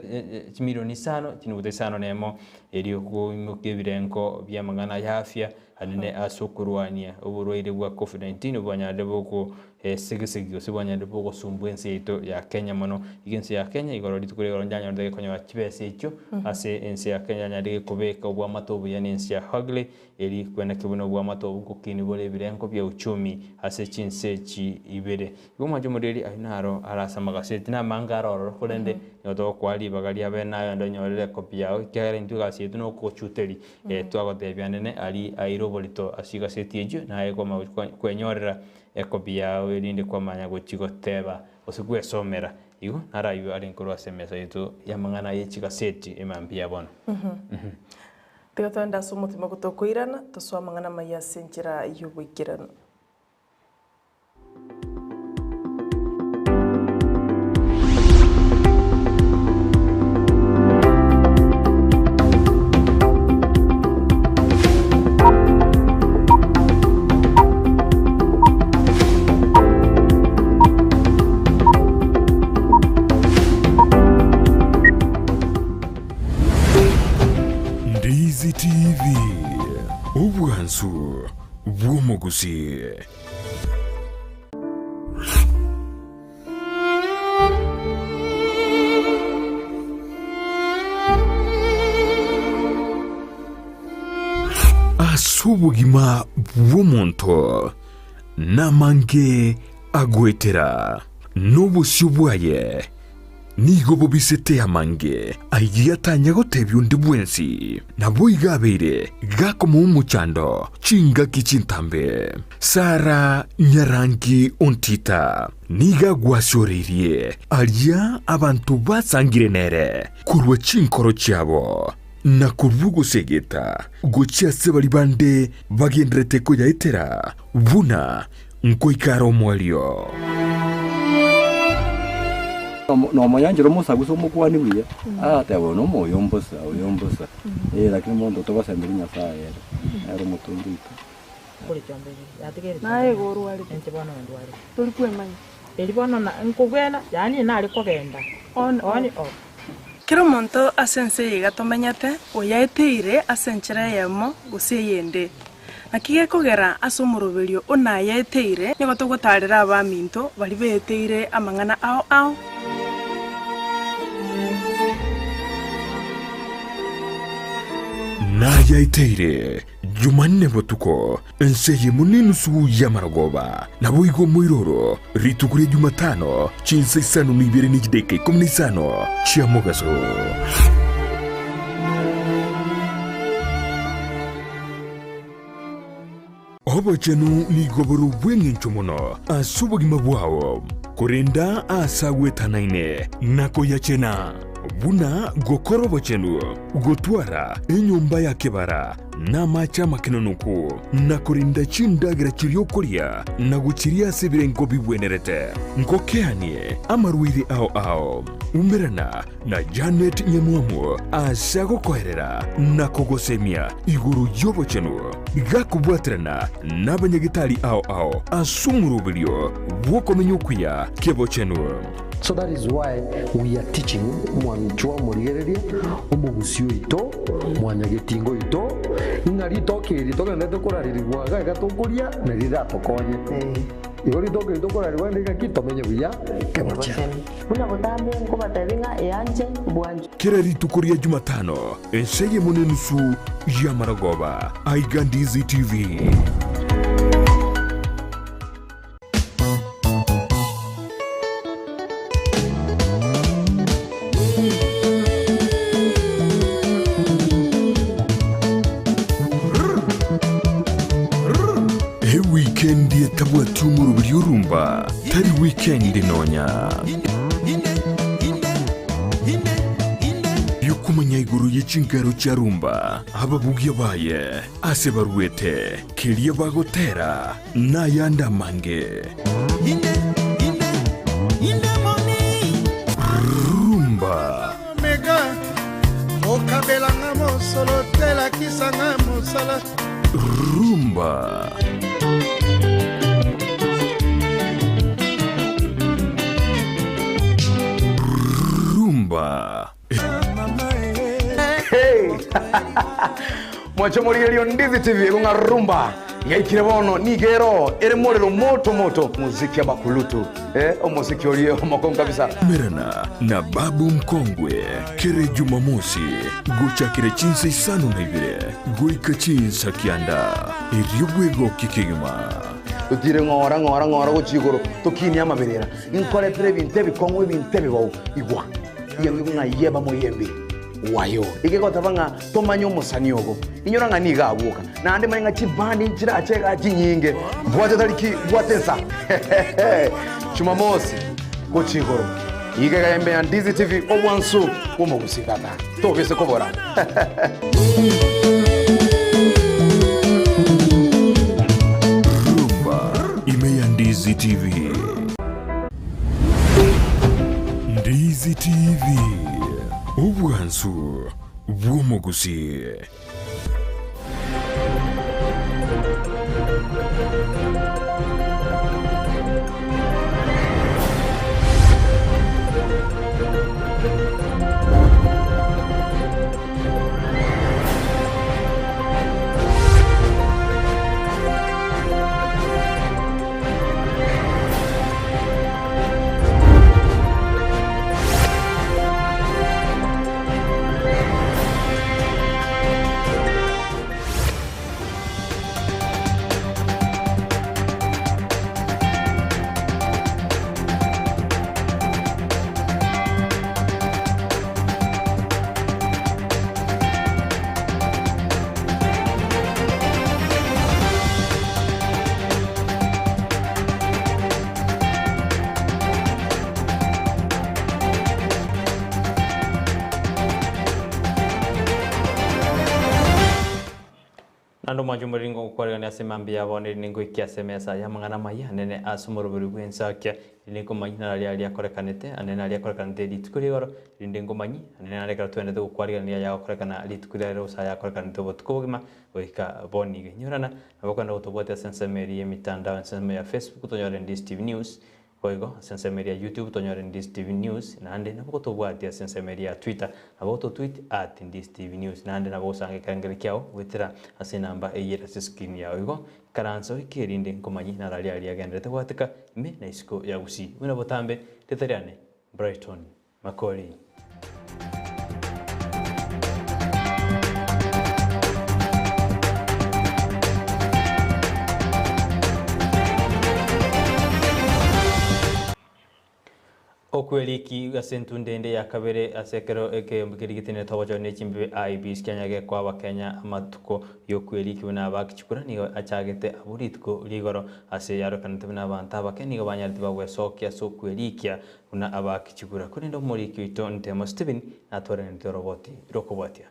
chimilioni isano chinuguta isano na emo erio koimokia ebirengo bi'amang'ana ya afya anene ase okorwania oborwaire bwa Covid-19 obwanyarire boko Esegesegi gose bwanyarire bogosumbua ense yaito ya Kenya mono. Igo ense ya Kenya igoro rituko ria igoro nyanyorete gekonyora chibesa echio ase ense ya Kenya yanyarire gekobeka obwamate obuya na ense ya Hagley eri kwenaki buna obwamate obo ngokini bore ebirengo bia uchumi ase chinse echi ibere. Igo omwancho omoreri ayio naro are ase amagaseti na amange are ororo korende nigo togokoa ribaga ria bene naye onde onyorere ekopi yao ekiagera intwe egasi yaito nokogochuteria twagotebia nene aria aire oborito ase egaseti echio naye kwamanya kwenyorera Ekobi yao erinde kwamanya gochia goteba gose gwesomera. Igo naraywe are nkorwa ase emesa yaito y'amang'ana ye chigaseti emambia ya bono. Tiga togende ase omotima gotokoirana, tosoe amang'ana amaya ase enchera y'oboikeranu. Ndizi TV, obwansu bw'omogusii. Ase obogima bw'omonto namange agoetera, na obosio bwaye nigo bobisete amange ayio atanya gotebia onde bwensi. Naboigo abeire gakomoa omochando chingaki chintambe. Sara nyarangi ontita nigo agwasioreirie aria abanto basangire nere korwa chinkoro chiabo, na korwa ogosegeta gochia ase baria bande bagendererete koyaetera buna nkoika are omoerio. Nomonyanchera omosagusa omokuani buya, agateba oyo nomoyo mbosa, oyo mbosa, eh, lakini monto togosemeria Nyasaye ere, nere omotongi oito. Naye igo orwarete, tori kwemanya. On off. Kera omonto ase ense eye iga tomenyete, oyaeteire ase enchera eyemo gose eyende. Naki gekogera ase omoroberio o nayaeteire, nigo togotaarera abaminto baria beeteire amang'ana ao ao. Nayaeteire Jumanne botuko, ense eyemo nenusu y'amarogoba, naboigo omoiroro, rituko ria Jumatano, chinsa isano na ibere ne chidaeka ikomi na isano chia mogaso. Obochenu nigo bore obw'engencho mono ase obogima bwao, korenda aase agwetanaine na koyachena, buna gokora obochenu, gotwara enyomba ya kebara na amache amakenonoku, na korenda chindagera chiria okoria na gochiria ase ebirengo bigwenerete. Ngokeanie amarwaire ao ao. Umerana na Janet Nyamwamu ase agokoerera na kogosemia igoro y'obochenu, gakobwaterana nabanyagitari ao ao ase omoroberio bw'okomenya okuya kebochenu. So that is why we are teaching mwanchwa omorigereria, omogusi oito, mwanyagetinga oito, ng'a ritoke eri togenderete korarerigwa iga iga tokoria na riratokonye. Igo ritoke eri tokorarerigwa rinde ng'aki tomenye buya kebochenu. Buna botambe nkobatebia ng'a eanche bwanchwe. Kera rituko ria Jumatano, ense eyemo nenusu y'amarogoba, aiga Ndizi TV. Rumba tari wikendi nonya. Yokomanya igoro ye chinkero chia rumba, ababugia baye, ase baruete, keria bagotera, na ayande amange. Rumba. Omega okabelanga mosolo te lakisanga mosala. Rumba. Rumba. Hey! Mwanche morigererio Ndizi TV ekong'a rumba yaikire bono nigo ero ere morero moto moto muziki abakulutu eh, omosiki orie omokongu kabisa. Merana na Babu Mkongwe kere Jumamosi gochakera chinsa isano na ibere goika chinsa kianda erio bwegokie kegima. Totire ng'ora ng'ora ng'ora gochia igoro tokinie amaberera inkoretere ebinto ebikong'u ebinto ebibou igwa Yeng'igwe ng'a yeba moyembi wayo. Egegoteba ng'a tomanye omosani ogo. Inyora ng'a nigo agwoka. Naende manye ng'a chibandi nchirache igaa chinyinge. Bwate tariki bwate ensa. Jumamosi gochia igoro. Iga iga embe ya Ndizi TV obwansu bw'omogusii tata. Tobise kobora. Rumba ime ya Ndizi TV. Ndizi TV, obwansu bw'omogusii. Naende omwanche omoringo gokwaregania ase mambia ya bono, erinde ngoikia ase emesa y'amang'ana amaya anene ase omoroberi bw'ensakia, erinde nkomanyie nararia aria akorekanete, anene naria akorekanete rituko ria igoro, erinde nkomanyie, anene naria ekero twenderete gokwarigania riria ayagokorekana rituko ria rero gose ayakorekanete obotuko bogima, Goika bono iga inyorana, nabo okogenda gotobwatia ase ensemo eria y'emitandao, ensemo ya Facebook tonyore Ndizi TV News, boigo ase ensemo eria ya YouTube tonyore Ndizi TV News, naende nabo ogotobwatia ase ensemo eria ya Twitter, nabo ogototweet at Ndizi TV News, naende nabo ogosanga ekerengerio kiao goetera ase enamba eyio ere ase escreen yao. Igo ikaransa oike erinde nkomanyie nararia aria agenderete goateka ime na isiko ya Gusii. Buna botambe, rieta riane Brighton Makori. Okweriki ase entunda ende ya kabere ase ekero ekeombe keria getenenete obochori ne chimbibe IEBC kianyare gekoa abakenya amatuko y'okweriki buna abaki chikura nigo achagete abwo rituko rigoro ase yarokanete buna abanto abake nigo banyarete bagwesokia ase okwerikia Buna abaaki chikura, korende omoriki oito Ntemo Stephen natwaranete oroboti rw'okobwatia.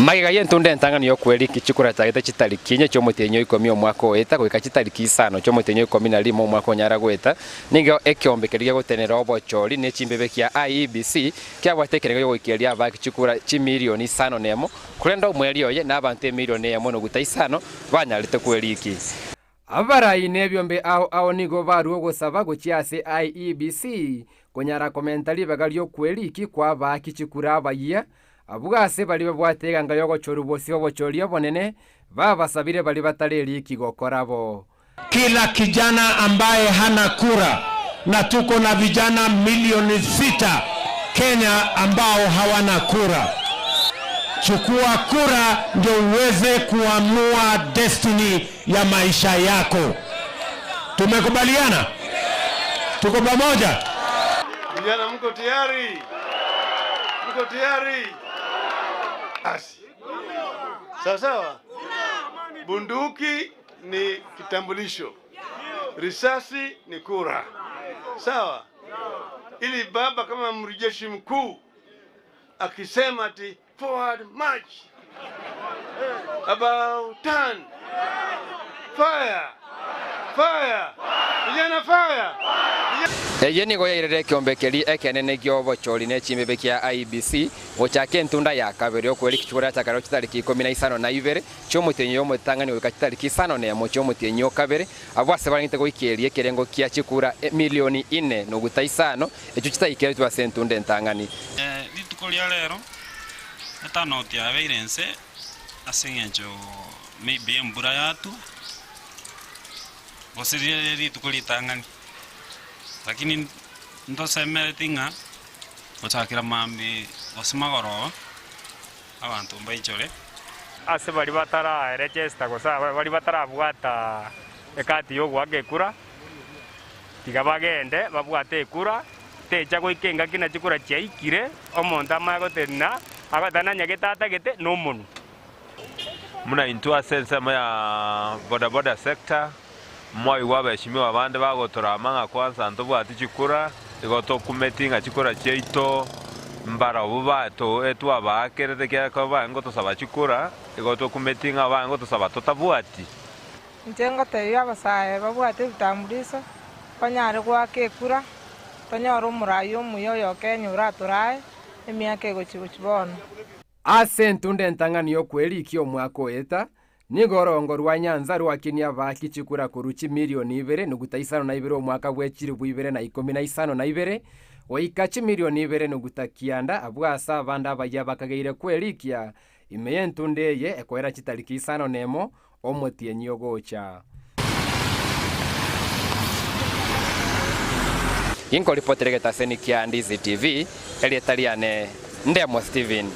Magega y'entunda entang'ani y'okweriki chikura chagete chitariki inye chi'omotienyi o ikomi omwaka oeta goika chitariki isano chi'omotienyi o ikomi na rimo omwaka onyara goeta, nigo ekeombe keria gegotenera obochori ne chimbebe kia IEBC kiabwate ekerengo gi'ogoikeria abaaki chikura chimilioni isano nemo, korende omoerio oye nabanto emilioni eyemo noguta isano banyarete kweriki. Abarai nebiombe ao ao nigo barua ogosaba gochia ase IEBC konyara komenta ribaga ri'okweriki kw'abaaki chikura abayia, abwo ase baria babwate eganga y'ogochorwa bosio obochori obonene, babasabire baria batari eriki gokora bo. Kila kijana ambaye hana kura na tuko na vijana milioni sita Kenya ambao hawana kura. Chukua kura ndio uweze kuamua destiny ya maisha yako. Tumekubaliana? Tuko pamoja? Vijana mko tayari? Mko tayari? Basi. Sawa sawa. Bunduki ni kitambulisho. Risasi ni kura, sawa? Ili baba kama mrejeshi mkuu akisema ati forward march, about turn, fire, fire, vijana fire. Eye nigo yairire ekeombe keria ekenene gi'obochori ne chimbebe kia IEBC gochaka entunda ya kabere y'okweriki chikura chakare chitariki ikomi na isano na ibere chi'omotienyi omotang'ani goika chitariki isano na emo chi'omotienyi o kabere, abwo ase barengete goikeria ekerengo kia chikura emilioni ine noguta isano echio chitaikeretwe ase entunda entang'ani. Rituko ria rero etanoti yabeire inse ase eng'encho maybe embura yatwa, gose rire rituko ritang'ani. Lakini ntosemereti ng'a gochakera mambia gose magoroba abanto mbaichore. Ase baria bataraerechesta gose baria batarabwata ekati y'ogoaka ekura, tiga bagende babwate ekura, techa goika engaki na chikura chiaikire, omonto amanye gotenena, agotenena nyagete atagete nomonwa. Buna intwe ase ensemo ya bodaboda sector, mwaigwa abaheshimiwa bande bagotorama ng'a kwanza ntobwati chikura, igo tokumeti ng'a chikura chiaito mbarabwo bato etwabaakerete ekiagera ekero baye ngotosaba chikura, igo tokumeti ng'a baye ngotosaba totabwati. Inche ngotebia abasae babwate ebitambuliso, banyare goaka ekura, tonyore omorai omuya oyo o Kenya oratorae emiaka egochi gochia bono. Ase entunda entang'ani y'okwerikia omwaka oeta, nigo orongo rwa Nyanza rwakinia abaaki chikura korwa chimilioni ibere nuguta isano na ibere omwaka bwe chilifu ibere na ikomi na isano na ibere, goika chimilioni ibere nuguta kianda abwo ase abande abayia bakageire kwerikia ime y'entunda eye ekoera chitariki isano nemo omotienyi ogocha. Inkoripotera egetaseni kia Ndizi TV, erieta riane Ndemo Steven.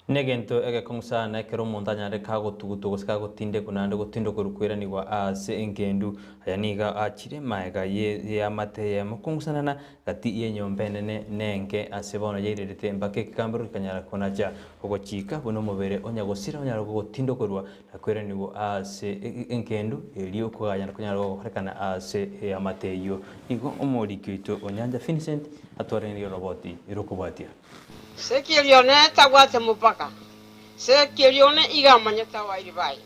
Negento egekong'u sana ekero omonto anyare kagotugutwa gose kagotindekwa naende gotindokorwa koiranigwa ase engendu. Aya nigo achire magega y'eamate eyemo kong'usanana gati y'enyomba enene nenke ase bono yairerete mpaka ekegambero gekanyara konacha ogochika buna omobere onya gosira onyare gotindokorwa na koiranigwa ase engendu erio okogayana konyare gokorekana ase eamate eyio. Nigo omoriki oito Onyancha Vincent atwaraneirie oroboti rokobwatia. Sekieli one tabwate mopaka, Sekieli one iga amanyete abairi baye,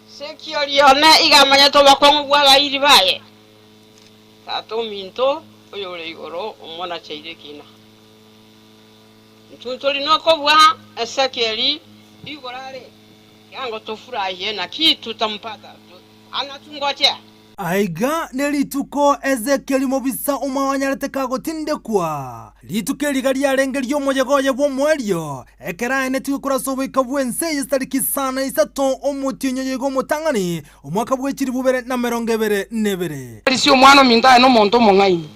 Sekieli one iga amanyete obokong'u bw'abairi baye. Tata ominto oyore igoro omonacheire ekina. Intwe ntori nokobua Esekieli igoro are, kiango tofurahie naki tutampata anatungochea. Aiga nerituko Ezekieli mobisa omwao anyarete kagotindekwa. Rituko eri iga riarenge ri'omoyega oye bw'omoerio, ekero aenetigwe korwa ase oboika bw'ense eye chitariki isano na isato omotienyi oyo iga omotang'ani, omwaka bwe chilifu ibere na emerongo ebere na ebere. Risia omwana ominto aye nomonto omong'aini.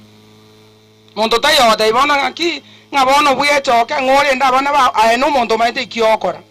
Monto taiyo ogotebia bono ng'aki, ng'a bono bwechoke, ng'a orende abana bao, aye nomonto omanyete eki ogokora.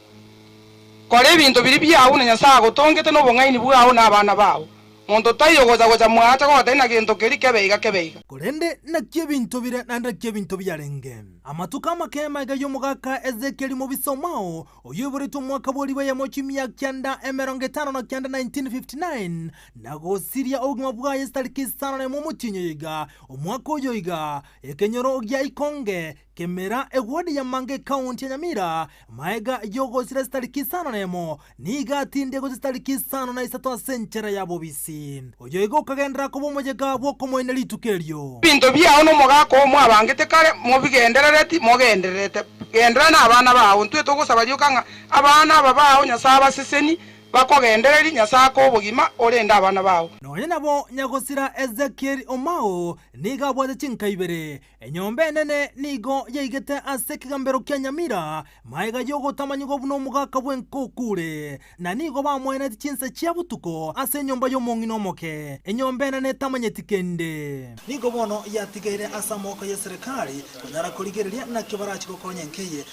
Kora ebinto biria biao na Nyasae agotongete nobong'aini bwao na abana bao. Monto taiyo ogocha gocha mwaacha gogotebia ng'a gento keria kebe iga kebe iga. Korende naki ebinto bire naende naki ebinto biarenge. Amatuko amake magega y'omogaka Ezekieli mobisa omao, oyio oiboretwe omwaka bw'eribu eyemo chimia kianda 59 1959, na gosiria obogima bwaye chitariki isano na emo omotienyi oyo iga, omwaka oyo iga, ekenyoro gia Ikonge, Kemera, ewodi ya Manga ekaunti ya Nyamira, maega y'ogosira chitariki isano na emo, nigo atindie gochia chitariki isano na isato ase enchera ya bobisi. Oyo igo okagenderera koba omoyega bw'okomoina rituko erio. Ebinto biao nomogaka oo mwabangete kare, mobigenderereti, mogendererete. Genderera nabana bao. Intwe togosaba rioka ng'a abana aba bao Nyasae abaseseni, bakogendererie, Nyasae akoe obogima, orende abana bao. Nonya nabo nyagosira Ezekieli Omao nigo abwate chinka ibere, Enyomba enene nigo yaigete ase ekegambero kia Nyamira, magega y'ogotamanyigwa buna omogaka bw'enka okure, na nigo bamoenetie chinsa chia botuko ase enyomba y'omong'ina omoke, enyomba enene etamanyeti kende. Nigo bono yatigaire ase amaboko y'eserekari konyara korigereria naki barachie gokonya enka eye.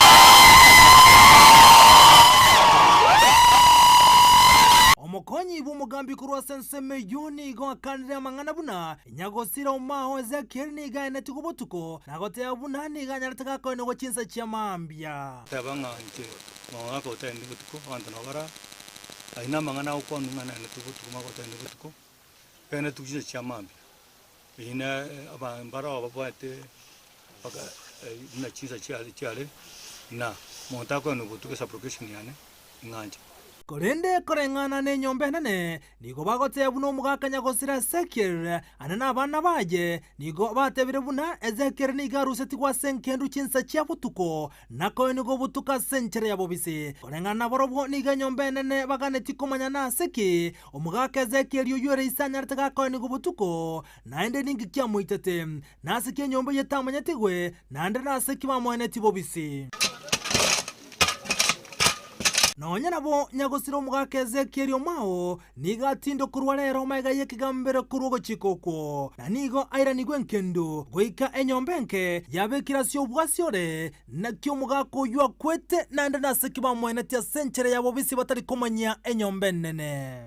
Omokonyi bw'omogambi korwa ase ensemo eyio nigo akanire amang'ana buna Nyagosira omao Ezekieli nigo aenetigwe botuko, na goteba buna nigo anyarete gakoenigwa chinsa chia mambia. Teba ng'a inche omogaka otaenetie botuko, abanto nabo bara, ayio namang'ana agokwanwa ng'a naenetigwe botuko, omogaka otaenetie botuko. Kende chinsa chia mambia, eyio na aba mbaroo babwate mpaka buna chinsa chiare chiare na monto akoenda gotuka esupplication yane ng'anche. Korende koreng'ana nenyomba enene, nigo bagoteba buna omogaka nyagosira Ezekiel ane nabana baye, nigo batebire buna Ezekiel nigo arusetigwe ase engendu chinsa chia botuko, na koenigwa obotuko ase enchera ya bobisi. Koreng'ana nabarobwo nigo enyomba enene baganetie komanya nase ki omogaka Ezekiel oyio ere ise anyarete gakoenigwa botuko, naende ninki kiamoitete, nase ki enyomba eyio etamanyetigwe, naende nase ki bamoenetie bobisi. Nonya nabo nyagosira omogaka Ezekieli omwao nigo atinde korwa rero magega y'ekegambero korwa ogochika okwo, na nigo airanigwe engendu goika enyomba enke yabekire ase obwasi ore. Naki omogaka oyio akwete, naende nase ki bamoenetie ase enchera ya bobisi batari komanyia enyomba enene?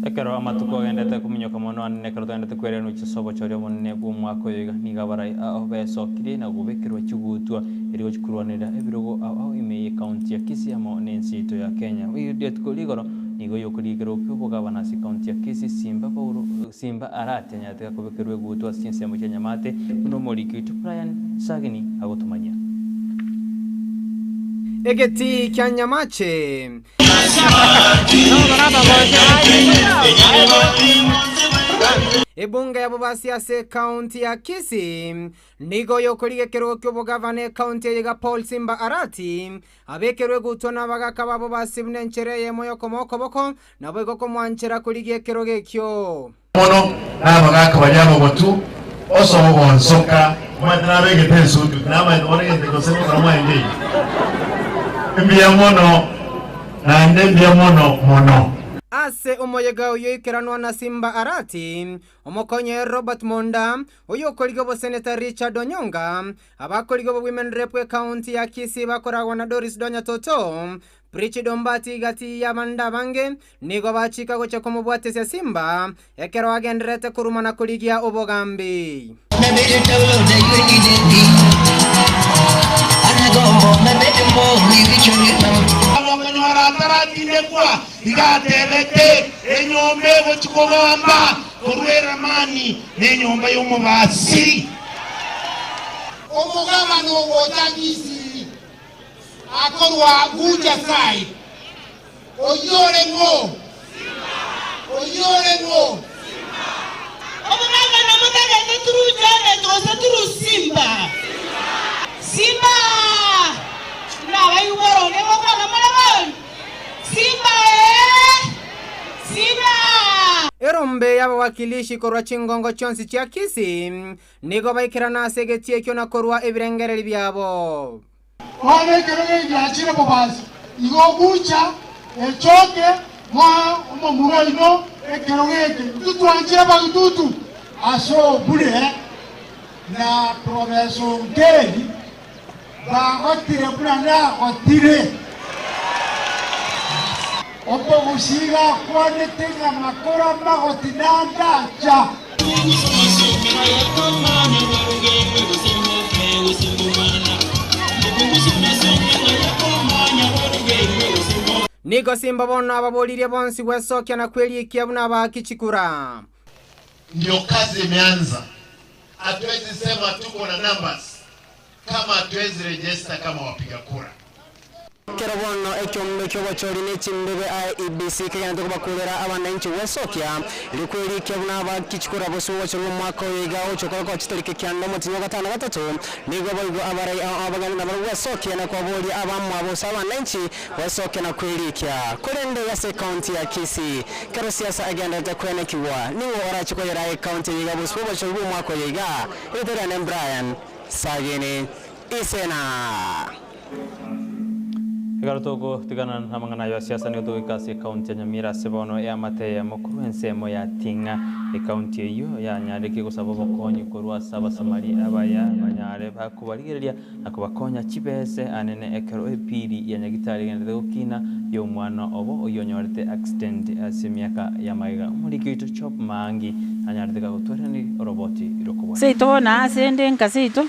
Ekero amatuko agenderete kominyoka mono ande nekero togenderete kwerenwa ase obochori obonene bw'omwaka oyo iga, nigo abarai ao besokirie na kobekerwa chigutwa erio gochia korwanerera ebirogo ao ao ime y'ecounty ya Kisii amo nense yaito ya Kenya. Rituko rigoro nigo oyokorigia ekerogo ki'obogabana ase ecounty ya Kisii Simba Paulo Simba Arati anyarete gakobekerwa egutwa ase chinsemo chia Nyamate buna omoriki oito Brian Sagini agotomanyia. Egetii kia Nyamache. Ebunge ya Bobasi ase ekaunti ya Kisii nigo oyokorigia ekerogo ki'obogavana ekaunti eye iga Paul Simba Arati abekerwe egutwa nabagaka ba Bobasi buna enchera eyemo yokomoa okoboko naboigo komwanchera korigia ekerogo ekio. Mono nabagaaka baria abagotu, osogogonsoka. Omanyete nabegete esuti, tinamanyete bono egento gose ngokora mwarenge eyio. Mbuya mono, naende mbuya mono mono. Ase omoyega oyio oikeranwa na Simba Arati, omokonyi oye Robert Monda, oyokorigia oboseneta Richard Onyonga, abakorigia obowomen rep ekaunti ya Kisii bakoragwa na Doris Donya Toto, Preach Dombati gati y'abande abange nigo bachika gochia komobwatesia Simba ekero agendererete koruma na korigia obogambi. Abakonyora ataratindekwa, iga atebete, Enyomba egochia kogamba korwa eramani nenyomba y'omobasi. Omogabane ogocha Misiri Akorwa Gucha Sai, oyio ore ng'o? Oyio ore ng'o? Omogabane omotagete turu Janet gose turu Simba? Simba! Nabaigwe boronge ngokwana more bono? Simba ee! Simba! Erombe y'abawakilishi korwa chingongo chionsi chia Kisii nigo baikerana ase egetii ekio na korua ebirengereri biabo. Bono ekero gegiachire bobasi, igo ogucha echoke moe omomura oino ekero geke. Intwe twanchire abagitutu ase obure na Professor Ongeri bagotire buna nagotire. Omogusii iga akwanete ng'a makoro amagoti nandacha. Nigo simba bono ababoririe bonsi gwesokia na kwerikia buna abaaki chikura. Ndio kazi imeanza. Hatuwezi sema tuko na numbers kama hatuwezi register kama wapiga kura. Ekero bono ekiombe ki'obochori ne chimbebe IEBC kegenderete kobakurera abananchi gwesokia, rikwerikia buna abakichikura bosio obochori bw'omwaka oyo iga ogochia korokwa chitariki kianda omotienyi o gatano na gatato, nigo boigo abarai ao ao bagende nabarabwo gwesokia na kobaboria abamwabo gose abananchi gwesokia na kwerikia. Korende ase ekaunti ya Kisii, kero siasa egenderete kwenekigwa, ning'o orache koyera ekaunti eye iga bosio bw'obochori bw'omwaka oyo iga? Erieta riane Brian Sagini Isena. Ekero togotigana namang'ana ayo a siasa nigo togoika ase ekaunti ya Nyamira ase bono eamate eyemo korwa ensemo ya Ting'a. Ekaunti eyio yanyarekie gosaba obokonyi korwa ase abasamari abaya banyare bakobarigereria na kobakonya chibese anene ekero epiri ya Nyagitari egenderete gokina y'omwana obo oyio onyorete accident ase emiaka ya magega. Omoriki oito Job Maangi nanyarete gagotweraniri oroboti rokobwatia. Seito bono aase ende nka seito,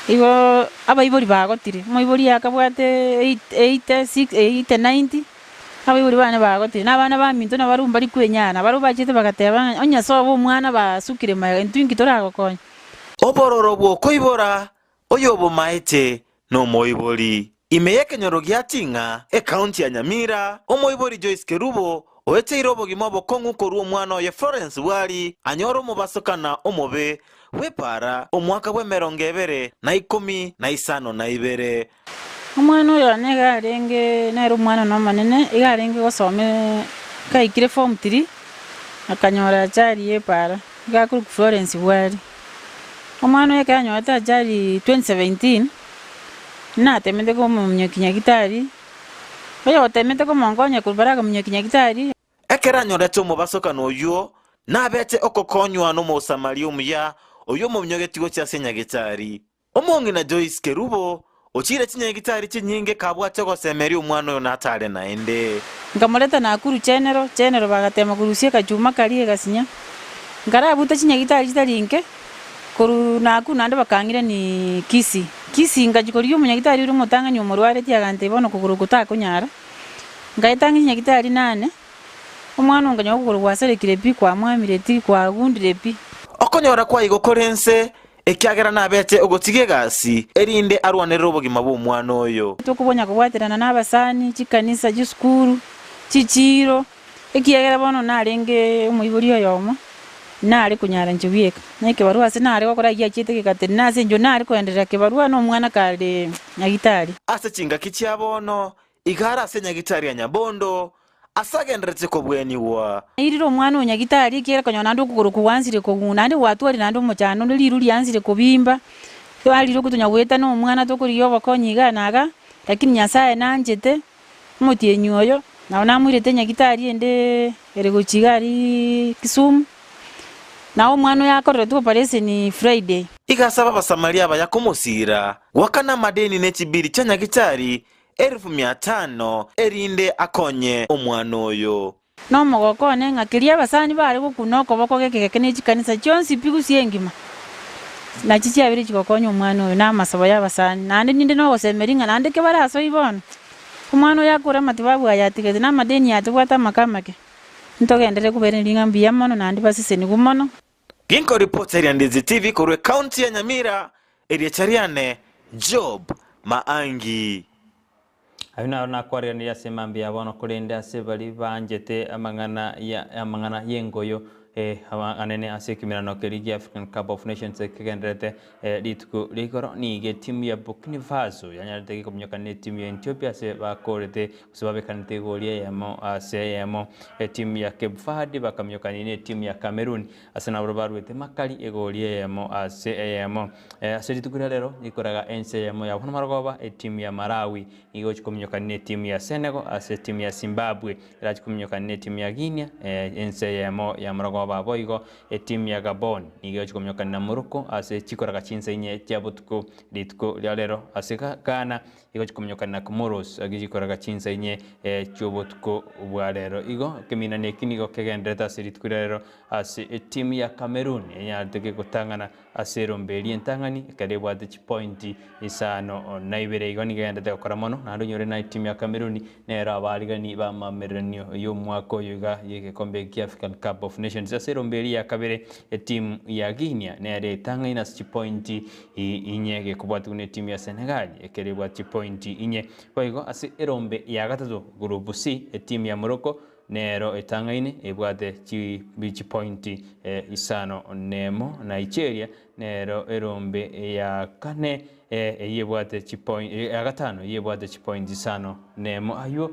igo abaibori bagotire, omoibori akabwate eight eighty six eighty ninety, abaibori bane bagotire, na abana baminto nabarobwo mbari kwenyara, barobwo bachete bagateba ng'a onye sobo omwana basukire magega intwe inki toragokonya. Obororo bw'okoibora oyobomaete nomoibori. Ime y'ekenyoro gia Ting'a, ekaunti ya Nyamira, omoibori Joyce Kerubo oeteire obogima obokong'u korwa omwana oye Florence Bwari anyore omobasokana omobe bw'epaara omwaka bw'emerongo ebere na ikomi na isano na ibere. Omwana oyo one iga arenge nere omwana one omonene, iga arenge gosoma gaikire form three, akanyora ajali ya epaara, iga akorokwa Florence Bwari. Omwana oyo ekero anyorete ajali 2017, natemete komominyokia nyagitari, oyotemete komonkonya korwa baria akaminyokia nyagitari. Ekero anyorete omobasokano oyio, nabete okokonywa n'Omosamaria omuya, oyio omominyogetie gochia ase nyagitari. Omong'ina Joyce Kerubo ochiire chinyagitari chinyinge kabwate ogosemeria omwana oyo natare naende. Nkamoreta Nakuru General, General bagatema korusia ekachuma karia egasinya. Nkarabuta chinyagitari chitari inke, korwa Nakuru naende bakang'irania Kisii. Kisii ngachia korigia omonyagitari oria omotang'ani omorwaretie agantebia bono kogoro oko takonyara. Nkaetang'ania chinyagitari nane, omwana onkanyora okogoro gwasarekire pi, kwamwamire ti, kwagundire pi. Okonyora kwaigo kore ense Ekiagera nabete ogotiga egasi, erinde arwanerere obogima bw'omwana oyo. Tokobonya kobwaterana nabasani, chikanisa, chisukuru, chichiiro, ekiagera bono narenge omoibori oyomo, nare konyara inche bweka. Na ekebarua ase nare gokora ayio achiete gegatenena ase inche nare koenderera kebarua na omwana kare nyagitari. Ase chingaki chia bono, iga are ase nyagitari ya Nyabondo, ase agendererete kobwenigwa. Nairire omwana o nyagitari, ekiagera konyora naende okogoro kogwansire kogunda, naende gwatwarire naende omochando onde riru riansire kobimba, twarire okotonya goeta na omwana tokorigia obokonyi igaa na igaa, lakini Nyasaye nanchete, omotienyi oyo, nabo namoirete nyagitari ende ere gochia iga aria Kisumu, nabo omwana oyo akoreretwe operation Friday. Iga asaba Abasamaria abaya komosiira, goakana amadeni ne chibiri chia nyagitari Elifu mia tano, erinde akonye omwana oyo. Nomogoko one ng'a keria abasani bare gokuna okoboko geke geke ne chikanisa chionsi pi gusii engima, nachi chiabeire chigokonya omwana oyo na amasabo y'abasani. Naende ninde nogosemeria ng'a naende kebare asoi bono, omwana oyo akore amatibabu aya atigete na amadeni aya tobwate amake amake, ntogenderere kobairaneria ng'a mbuya mono naende basesenigwe mono. Ginkoripota eria Ndizi TV korwa ecounty ya Nyamira, erieta riane Job Maangi. Ayio naro nakwareranire ase mambia ya bono, korende ase baria banchete amang'ana ya amang'ana y'engoyo eh, anene ase ekemerano keria gia African Cup of Nations kegendererete eh, rituko ria igoro nigo etimu ya Burkina Faso yanyarete gekominyokana na etimu ya Ethiopia ase bakorete gose babekanete igori eyemo ase eyemo. Etimu ya Cape Verde bakaminyokania na etimu ya Cameroon ase nabwo baruete makari egori eyemo ase eyemo. Ase rituko ria rero nikoraga ense eyemo ya bono marogoba etimu ya Malawi nigo egochia kominyokania na etimu ya Senegal ase etimu ya Zimbabwe erache kominyokania na etimu ya Guinea ense eyemo ya marogoba boigo etimu ya Gabon nigo egochia kominyokania na Morocco ase chikoraga chinsa inye chia botuko rituko ria rero ase Ghana Igo chikominyokana na Comoros agi chikoraga chinsa inye chi'obotuko bwa rero. Igo ekeminana eki nigo kegendererete ase rituko ria rero ase etimu ya Cameroon enyarete gotang'ana ase erombe eria entang'ani ekero ebwate chipointi isano na ibere. Igo nigo egendererete gokora mono naende onyore na etimu ya Cameroon nero abaarigani b'amamereranio y'omwaka oyo iga y'egekombe kia African Cup of Nations. Ase erombe eria ya kabere etimu ya Guinea nere etang'aine ase chipointi Inye gekobwatigwa netimu ya Senegal ekero ebwate chipointi inye. Boigo ase erombe ya gatato Group C etimu ya Morocco nero etang'aine ebwate chipointi isano nemo. Nigeria nero erombe ya kane eyio ebwate ya gatano eyio ebwate chipointi isano nemo. Ayio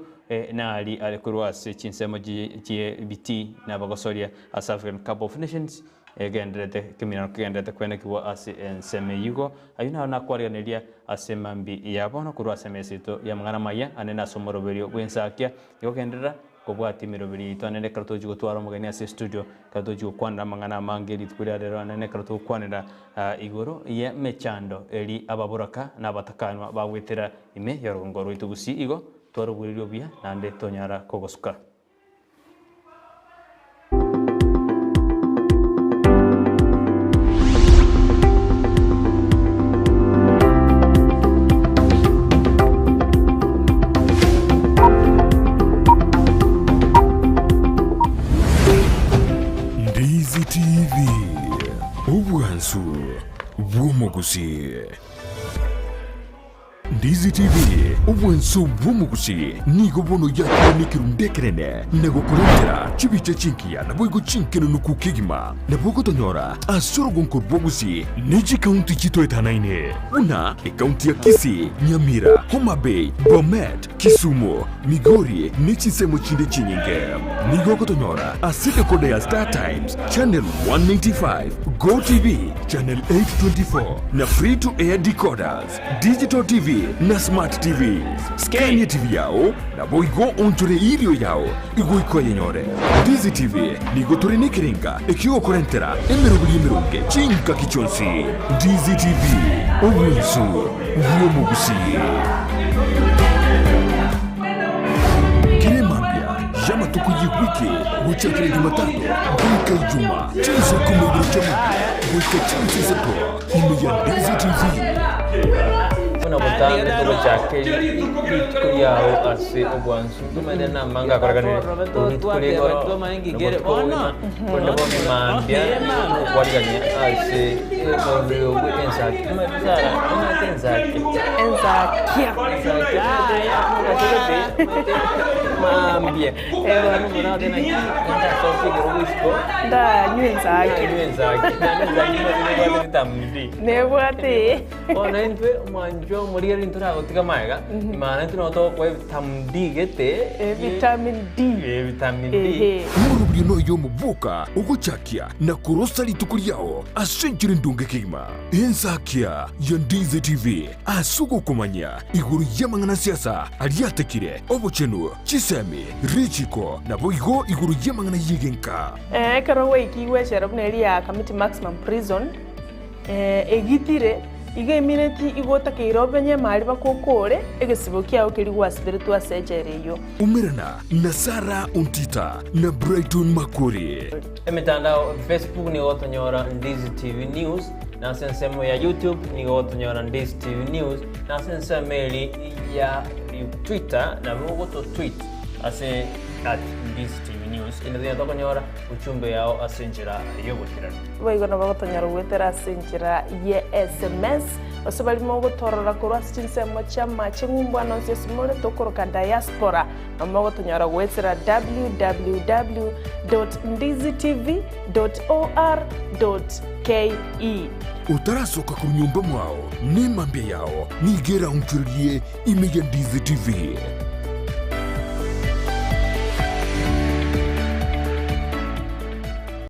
nari are korwa ase chinsemo chie ebitii na abagosoria ase African Cup of Nations. egendererete ekeminano kegendererete kwenekigwa ase ensemo eyio. Igo ayio naro nakwarigereria ase mambia ya bono korwa ase emesa yaito y'amang'ana amaya ane na ase omoroberio bw'ensakia. Igo genderera kobwatia emeroberio yaito ane ekero togochia gotwara omogeni ase estudio, ekero togochia gokwanera amang'ana amange rituko ria rero ane ekero togokwanera igoro y'emechando eri ababoraka na abatakanwa bagwetera ime y'orogongo rwaito gusii. Igo twaroboreria obuya naende tonyara kogosuka. Ndizi TV, obwansu bw'omogusii. Ndizi TV, obwansu bw'omogusii, nigo bono yakire nekerundu ekenene na gokorentera chibicha chingiya naboigo chinkenenuku kegima. Nabo ogotonyora ase orogonko rwa Gusii ne chikaunti chitoetanaine buna ekaunti ya Kisii, Nyamira, Homa Bay, Bomet, Kisumu, Migori ne chinsemo chinde chinyinge. Nigo ogotonyora ase decoder ya Star Times, Channel 195, Go TV, Channel 824 na Free to Air decoders, Digital TV na Smart TV. Skania TV yao naboigo onchore erio yao igoika oyenyore. Ndizi TV nigo tore nekerenga ekiogokorentera emeroberi emeronge chingaki chionsi. Ndizi TV, obwensu bw'omogusii. Kera emambia y'amatuko y'ewiki gochakera Jumatatu goika Ijuma, chinsa ikomi na ibere chia mambia goika chinsa isato ime ya Ndizi TV. Buna botambe togochaka rituko riao ase obwansu, tomanyete namanga akorekanire rituko rigoro nobotuko obogima, korende bono mambia tokwarigania ase omorero bwe ensaki. Omanyete Sarah, omanyete ensaki? Ensakia. Ensakia omanyete omanyete mambia bono omwana goteba naki ndasokia ekerogo isiko Ndanywa ensaki. ndanywa ensaki naende ensaki omanyete nebwate vitamin D. Nebwate. Bono intwe omwanchwa omorigereria ntoragotiga magega, maana intwe nabo togokoa evitamin D gete, Vitamin D. Vitamin D. Ehe. Omoroberio noyo omoboka ogochakia na korosa rituko riao ase enchera endonge kegima. Ensakia ya Ndizi TV ase ogokomanya igoro y'amang'ana siasa aria atekire, obochenu, chisemi, richiko, naboigo igoro y'amang'ana y'egenka. Ekero gwaikigwe echela buna eria ya Kamiti Maximum Prison, Egitire, igo emineti igo otakeire obenye emari bakokore egesibo kiao keria gwasiberetwe ase echela eyio. Umerana na Sarah Ontita na Brighton Makori. Emetandao, Facebook nigo ogotonyora Ndizi TV News, na ase ensemo ya YouTube nigo ogotonyora Ndizi TV News, na ase ensemo eri ya Twitter nabo ogoto tweet ase at Ndizi TV News. Inde tonya tokonyora uchumbe yao ase enchera y'obotirani. Boigo nabo gotonyora goetera ase enchera ye sms, gose baria mogotorora korwa ase chinsemo chi'amache ng'umbu ande onsi ase more tokoroka diaspora, nabo mogotonyora goetera www dot ndizitv dot or dot ke. Otarasoka korwa nyomba mwao, nemambia yao nigo eraonchorerie ime ya Ndizi TV.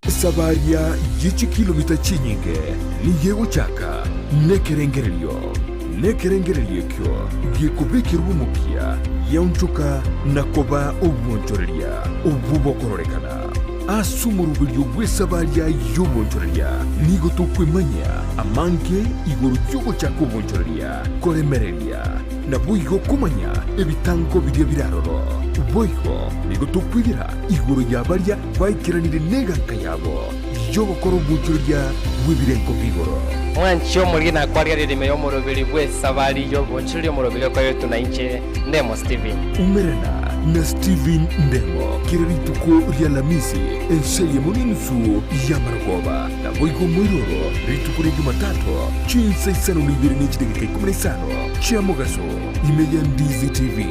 Esabaria ye chikilomita chinyinge nigo egochaka nekerengererio, nekerengererio ekio gekobekerwa omokia giaonchoka na koba obwonchoreria obwo bokororekana. Ase omoroberio bw'esabaria y'obwonchoreria nigo tokwemanyia amange igoro y'ogochaka obwonchoreria, koremereria, naboigo komanya ebitango biria bire aroro. Boigo nigo tokwegera igoro ya baria Baikeranire neganka yabo y'ogokora obwochoria bw'ebirengo bi'igoro. Mwanche omoriri nakwarigereria ime y'omoroberi bw'esabari y'obonchoreria omoroberi okoretwe na inche Ndemo Stephen. Umerana na Stephen Ndemo kera rituko ri'Alamisi ense eyemo n'enusu y'amarogoba, naboigo moiroro rituko ria Jumatatu chinsa isano na ibere ne chidakika ikomi na isano chia mogaso ime ya Ndizi TV.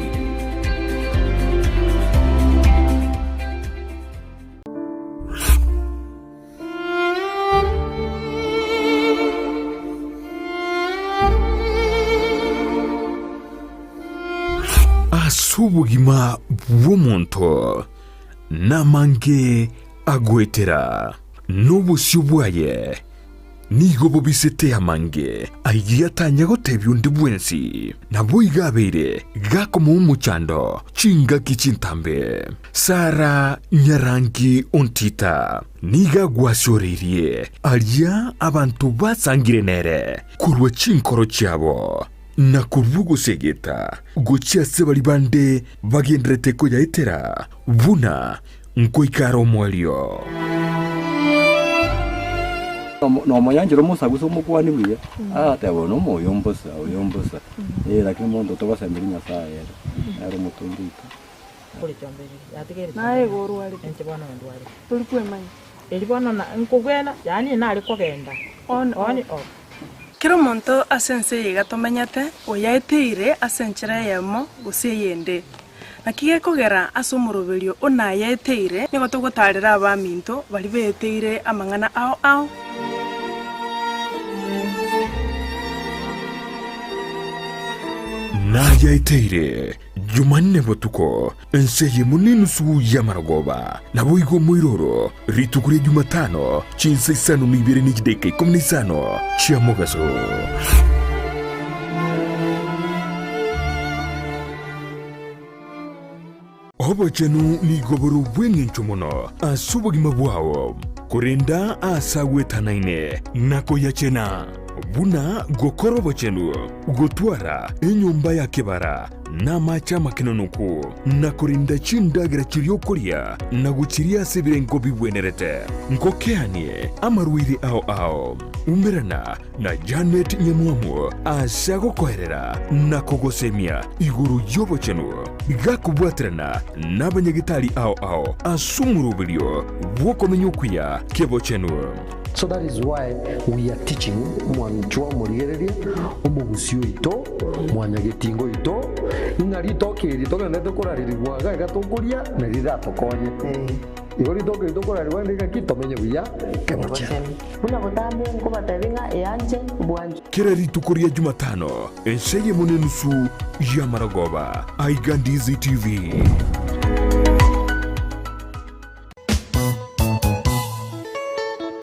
Ase obogima bw'omonto namange agoetera. Nobosio bwaye nigo bobisete amange ayio atanya gotebia onde bwensi. Naboigo abeire gakomoa omochando chingaki chintambe. Sara nyarangi ontita nigo agwasioreirie aria abanto basangire nere korwa chinkoro chiabo, na korwa ogosegeta gochia ase baria bande bagendererete koyaetera buna nkoika are omoerio. Nomonyanchera omosagusa omokuani buya, agateba oyo nomoyo mbosa, oyo mbosa, eh lakini monto togosemeria Nyasaye ere, nere omotongi oito. Naye igo orwarete, tori kwemanya. Erio bono na nkogwena, yaani nare kogenda On, on, off. off. Kera omonto ase ense eye iga tomenyete, oyaeteire ase enchera eyemo gose eyende. Naki gekogera ase omoroberio o nayaeteire, nigo togotaarera abaminto baria beeteire amang'ana ao ao. Nayaeteire Jumanne botuko, ense eyemo nenusu y'amarogoba, naboigo omoiroro, rituko ria Jumatano, chinsa isano na ibere ne chidaeka ikomi na isano chia mogaso. Obochenu nigo bore obw'engencho mono ase obogima bwao, korenda aase agwetanaine na koyachena, buna gokora obochenu, gotwara enyomba ya kebara na amache amakenonoku, na korenda chindagera chiria okoria na gochiria ase ebirengo bigwenerete. Ngokeanie amarwaire ao ao. Umerana na Janet Nyamwamu ase agokoerera na kogosemia igoro y'obochenu, gakobwaterana nabanyagitari ao ao ase omoroberio bw'okomenya okuya kebochenu. So that is why we are teaching mwanchwa omorigereria, omogusi oito, mwanyagetinga oito, ng'a ritoke eri togenderete korarerigwa iga iga tokoria na riratokonye. Igo ritoke eri tokorarerigwa rinde ng'aki tomenye buya kebochenu. Buna botambe nkobatebia ng'a eanche bwanchwe. Kera rituko ria Jumatano, ensa eyemo nenusu y'amarogoba, aiga Ndizi TV.